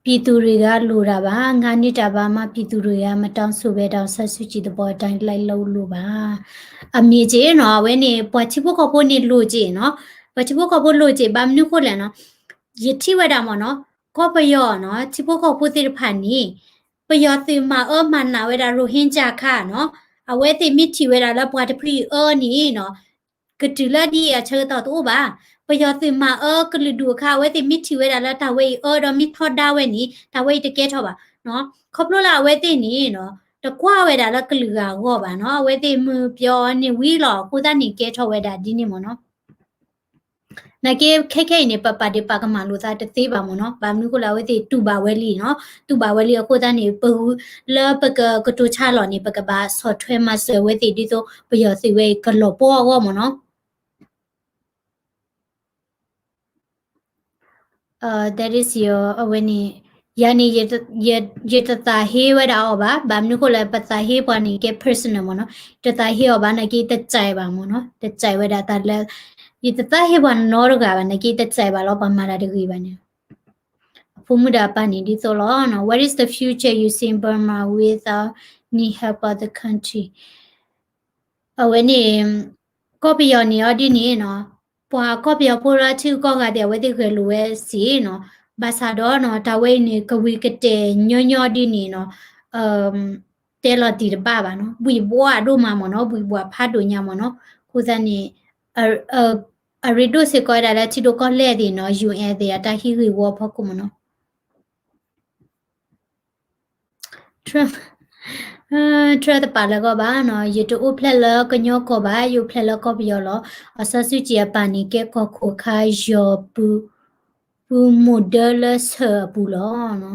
ပြည်သူတွေက လိုတာပါ, ငါးနှစ်တာ ဘာမှ ပြည်သူတွေက မတောင်းဆိုဘဲ ဒေါ်အောင်ဆန်းစုကြည် သဘောအတိုင်း လိုက်လုပ်လို့ပါ. အမ့ၢ်က့နီၤ, အဝဲန့ၣ် ပှၤထံဖိကီၢ်ဖိန့ၣ်လိၣ်က့နီၤ, ပှၤထံဖိကီၢ်ဖိလိၣ်က့, ဘၣ်မနုၤဃိလဲၣ်နီၤ, ယထံၣ်ဝဲဒၣ်မ့ၢ်နီၤ, ကီၢ်ပယီၤနီၤ, ထံဖိကီၢ်ဖိသ့ၣ်တဖၣ်န့ၣ် ပယီၤသုးမၤအၢမၤနးဝဲဒၣ် ရိဟ့ကၠၣ်ခါနီၤ, အဝဲသ့ၣ်မ့ၢ်ထံၣ်ဝဲဒၣ်လၢပှၤတဖုအံၤအၢန့ၣ်နီၤ, ကတုၤလၢဒ်အံၤအဆၢကတီၢ်တအိၣ်ဘၣ်. ပယီၤသုးမၤအၢကလုာ်ဒူၣ်အခါ အဝဲသ့ၣ်မ့ၢ်ထံၣ်ဝဲဒၣ်လၢတၢ်ဝဲအံၤအၢဒီးမ့ၢ်ထီဒါဝဲန့ၣ် တၢ်ဝဲအံၤတကဲထီၣ်ဘၣ်. ခီဖျိလၢအဝဲသ့ၣ်န့ၣ်နီၤ, တကွၢ်ဝဲဒၣ်လၢကလုာ်ဂၤအဂီၢ်ဘၣ်နီၤ, အဝဲသ့ၣ်မုၢ်ပျီန့ၣ်ဝံၤလီၤ, အဃိသတးန့ၣ်ကဲထီၣ်ဝဲဒၣ်ဒ်န့ၣ်မ့ၢ်နီၤ. နာ်က့ ခဲခဲအံၤန့ၣ် ပပာ်ဒ့ၣ်ပာ်ကမၣ်လိာ်သးတသ့ဘၣ်မ့ၢ်နီၤ, ဘၣ်မနုၤဃိလဲၣ် အဝဲသ့ၣ်တူၢ်ဘၣ်ဝဲလံနီၤ, တူၢ်ဘၣ်ဝဲလံအဃိသတးန့ၣ် ပ လၢပကကတိၤဆါလီၤန့ၣ် ပကဘၣ်ဆီၣ်ထွဲမၤစၢၤအဝဲသ့ၣ် ဒ်သိး ပယီၤသုးဝဲအံၤကလီၤပှီၢ်အဂီၢ်မ့ၢ်နီၤ. That is your အဝဲန့ၣ်, ယၤန့ၣ် ယတသးဟ့ဝဲဒၣ်အီၤဘၣ်, ဘၣ်မနုၤဃိလဲၣ် ပသးဟ့ပှၤန့ၣ်ကဲ personal မ့ၢ်နီၤ, တသးဟ့အီၤဘၣ် နာ်က့တစဲးဘၣ်မ့ၢ်နီၤ, တစဲးဝဲဒၣ်တၢ်လၢ, ယတသးဟ့ပှၤနီတဂၤဘၣ် နာ်က့တစဲးဘၣ်လီၤ ပှၤမၤတၢ်တဂ့ၤဘၣ်န့ၣ်, အဖိမုၣ်ဒီးအပၢ်န့ၣ်ဒ်သိးလီၤ. What is the future you see in Burma without any help of the country? အဝဲန့ၣ်, ကီၢ်ပယီၤန့ၣ်အီၤဒ်န့ၣ်နီၤ, ပှၤကီၢ်ပယီၤဖိလၢထံဂုၤကီၢ်ဂၤသ့ၣ် အဝဲသ့ၣ်ဂဲၤလိာ်ဝဲစ့ၢ်နီၤ, ဘၣ်ဆၣ်ဒီးနီၤ တၢ်ဝဲအံၤန့ၣ် ကဝံၤကတဲာ်ညီညီဒ်န့ၣ်နီၤ, တဲလီၤတံၢ်တဘၣ်ဘၣ်နီၤ, ဘှံးဘှးဒိၣ်မးမ့ၢ်နီၤ, ဘှံးဘှးဖးဒိၣ်ညါမ့ၢ်နီၤ, အဃိသတးန့ၣ် အရ့ဒိၣ်စ့ၢ်ကီးဝဲဒၣ်လၢထံဒိၣ်ကီၢ်လဲၢ်သ့ၣ်နီၤ, ယူၣ်အဲၣ်သ့ၣ် အတၢ်ဟံးဂ့ၢ်ဝီအဖီခိၣ်မ့ၢ်နီၤ. Trump, Trump တပာ်လၢဂီၢ်ဘၣ်နီၤ, ယတအိၣ်ဖျဲၣ်လၢကညီကီၢ်ဘၣ်, ယအိၣ်ဖျဲၣ်လၢကီၢ်ပယီၤလီၤ. အီစၢ်စူၣ်ကံအပၢ်န့ၣ် ကဲကီၢ်ခိၣ်အခါ ယီၤပူၤ, ပူၤမိၢ်ဒၢလၢဆၢၣ်အပူၤလီၤ.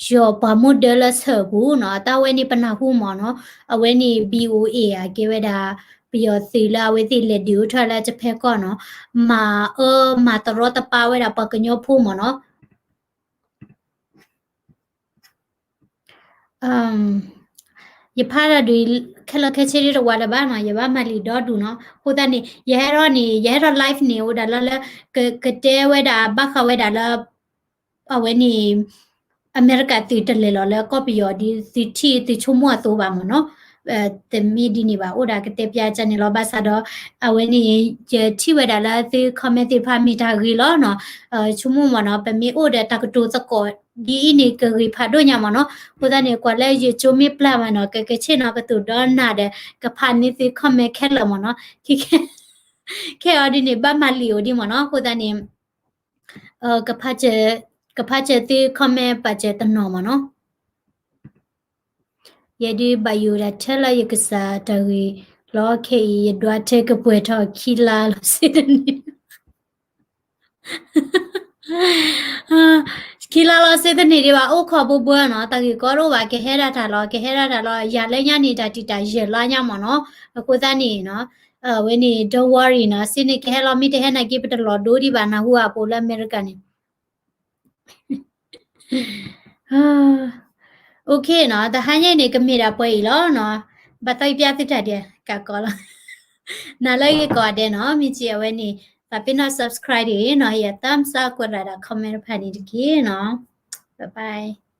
ယီၤပှၤမိၢ်ဒၢလၢဆၢၣ်အပူၤနီၤ, အတၢ်ဝဲန့ၣ်ပနၢ်ဟူမ့ၢ်နီၤ, အဝဲန့ၣ် VOA အကဲဝဲဒၣ် ပယီၤသုးလၢအဝဲသ့ၣ်လဲၤဒုးအိၣ်ထီၣ်လၢတဖဲကီၢ်နီၤ, မၤအၢမၤတရီတပါဝဲဒၣ်ပှၤကညီဖိမ့ၢ်နီၤ. ယဖးတၢ်ဒုး ခဲလၢာ်ခဲဆ့ဒ်တဝးလၢၤဘၣ်နီၤ, ယဘၣ်မၤလံာ်ဒီဒူၣ်နီၤ, အဃိသတးန့ၣ် ယဟဲထီၣ်န့ၣ် ယဟဲထီၣ် live န့ၣ် အိၣ်ဒၣ်လၢလၢ ကတဲဝဲဒၣ်ဘၣ်ဃးဝဲဒၣ်လၢ အဝဲန့ၣ် အမဲရကၤသုးတလဲၤလီၤလၢကီၢ်ပယီၤဒ်သုထံၣ်သုဆိကမိၣ်အသိးဘၣ်မ့ၢ်နီၤ, တမ့ၢ်ဒ်န့ၣ်ဘၣ်, အိၣ်ဒၣ်ကတဲပျးကန့ၣ်လီၤ. ဘၣ်ဆၣ်ဒီး အဝဲန့ၣ် ယထံၣ်ဝဲဒၣ်လၢသု comment သ့ၣ်တဖၣ်မ့ၢ်တၢ်ဂ့ၤလီၤနီၤ, ဆိကမိၣ်မ့ၢ်နီၤ, ပမ့ၢ်အိၣ်ဒီးတၢ်ကတိၤသကိးဒ်အံၤန့ၣ် ကဂ့ၤဖးဒိၣ်ညါမ့ၢ်နီၤ. အဃိသတးန့ၣ် ကွၢ်လၢယကၠိမ့ၢ်ပျၢ်ဘၣ်နီၤ, ကကဆ့ၣ်နီၤကတိၤဒီးနၤဒီး ကဖးန့ၢ်သု comment ခဲလၢာ်မ့ၢ်နီၤ. ခဲအံၤဒ်န့ၣ် ဘၣ်မၤလံာ်အိၣ်ဒ်မ့ၢ်နီၤ. အဃိသတးန့ၣ် ကဖးစၢၤသု comment ပာ်စၢၤတနီၤမ့ၢ်နီၤ. ယဲဒုးဘၣ်ယိၣ်ဒၣ်ထဲလၢယကစၢ်တၢ်ဂ့ၢ်လီၤ. ခဲအံၤ ယဒွးထဲကပှဲၤထီၣ်ခံလါလီၤစ့တနံၤ, ခံလါလီၤစ့တနံၤဒံးဘၣ်, အိၣ်ခိးဘိဘိနီၤ, တၢ်ဂ့ၢ်ကီတအိၣ်ဘၣ်, ကဟဲဒၣ်တၢ်လီၤ ကဟဲဒၣ်တၢ်လီၤ, ယၤလၢညါန့ၣ် တၢ်တံာ်တာ်ယဲၢ်လါညါမ့ၢ်နီၤ. အဃိသတးန့ၣ်နီၤ အဝဲန့ၣ် don't worry နီၤ, စ့န့ၣ်ကဟဲလီၤ မ့ၢ်တဟဲနာ်က့ ပတလီၤဒိဒံးဘၣ် နၢ်ဟူဧါ ပအိၣ်လၢအမဲရကၤန့ၣ် OK နီၤ, တဟါညါအံၤန့ၣ် ကမ့ၢ်ဒၣ်ပှဲၤအံၤလီၤနီၤ, ဘၣ်သီယပျၢ်သုတၢ်ဒဲး ကးကီးလီၤ, နၤလၢအဂ့ၤကိးဂၤဒဲးနီၤ, မ့ၢ်စ့အဝဲန့ၣ် သးပ့ၤနီၣ် subscribe တဂ့ၤနီၤ, ဟ့ၣ်ယၤ thumbs up ကွဲးလီၤဒၣ် comment တဖၣ်န့ၣ်တက့ၢ်နီၤ, bye bye.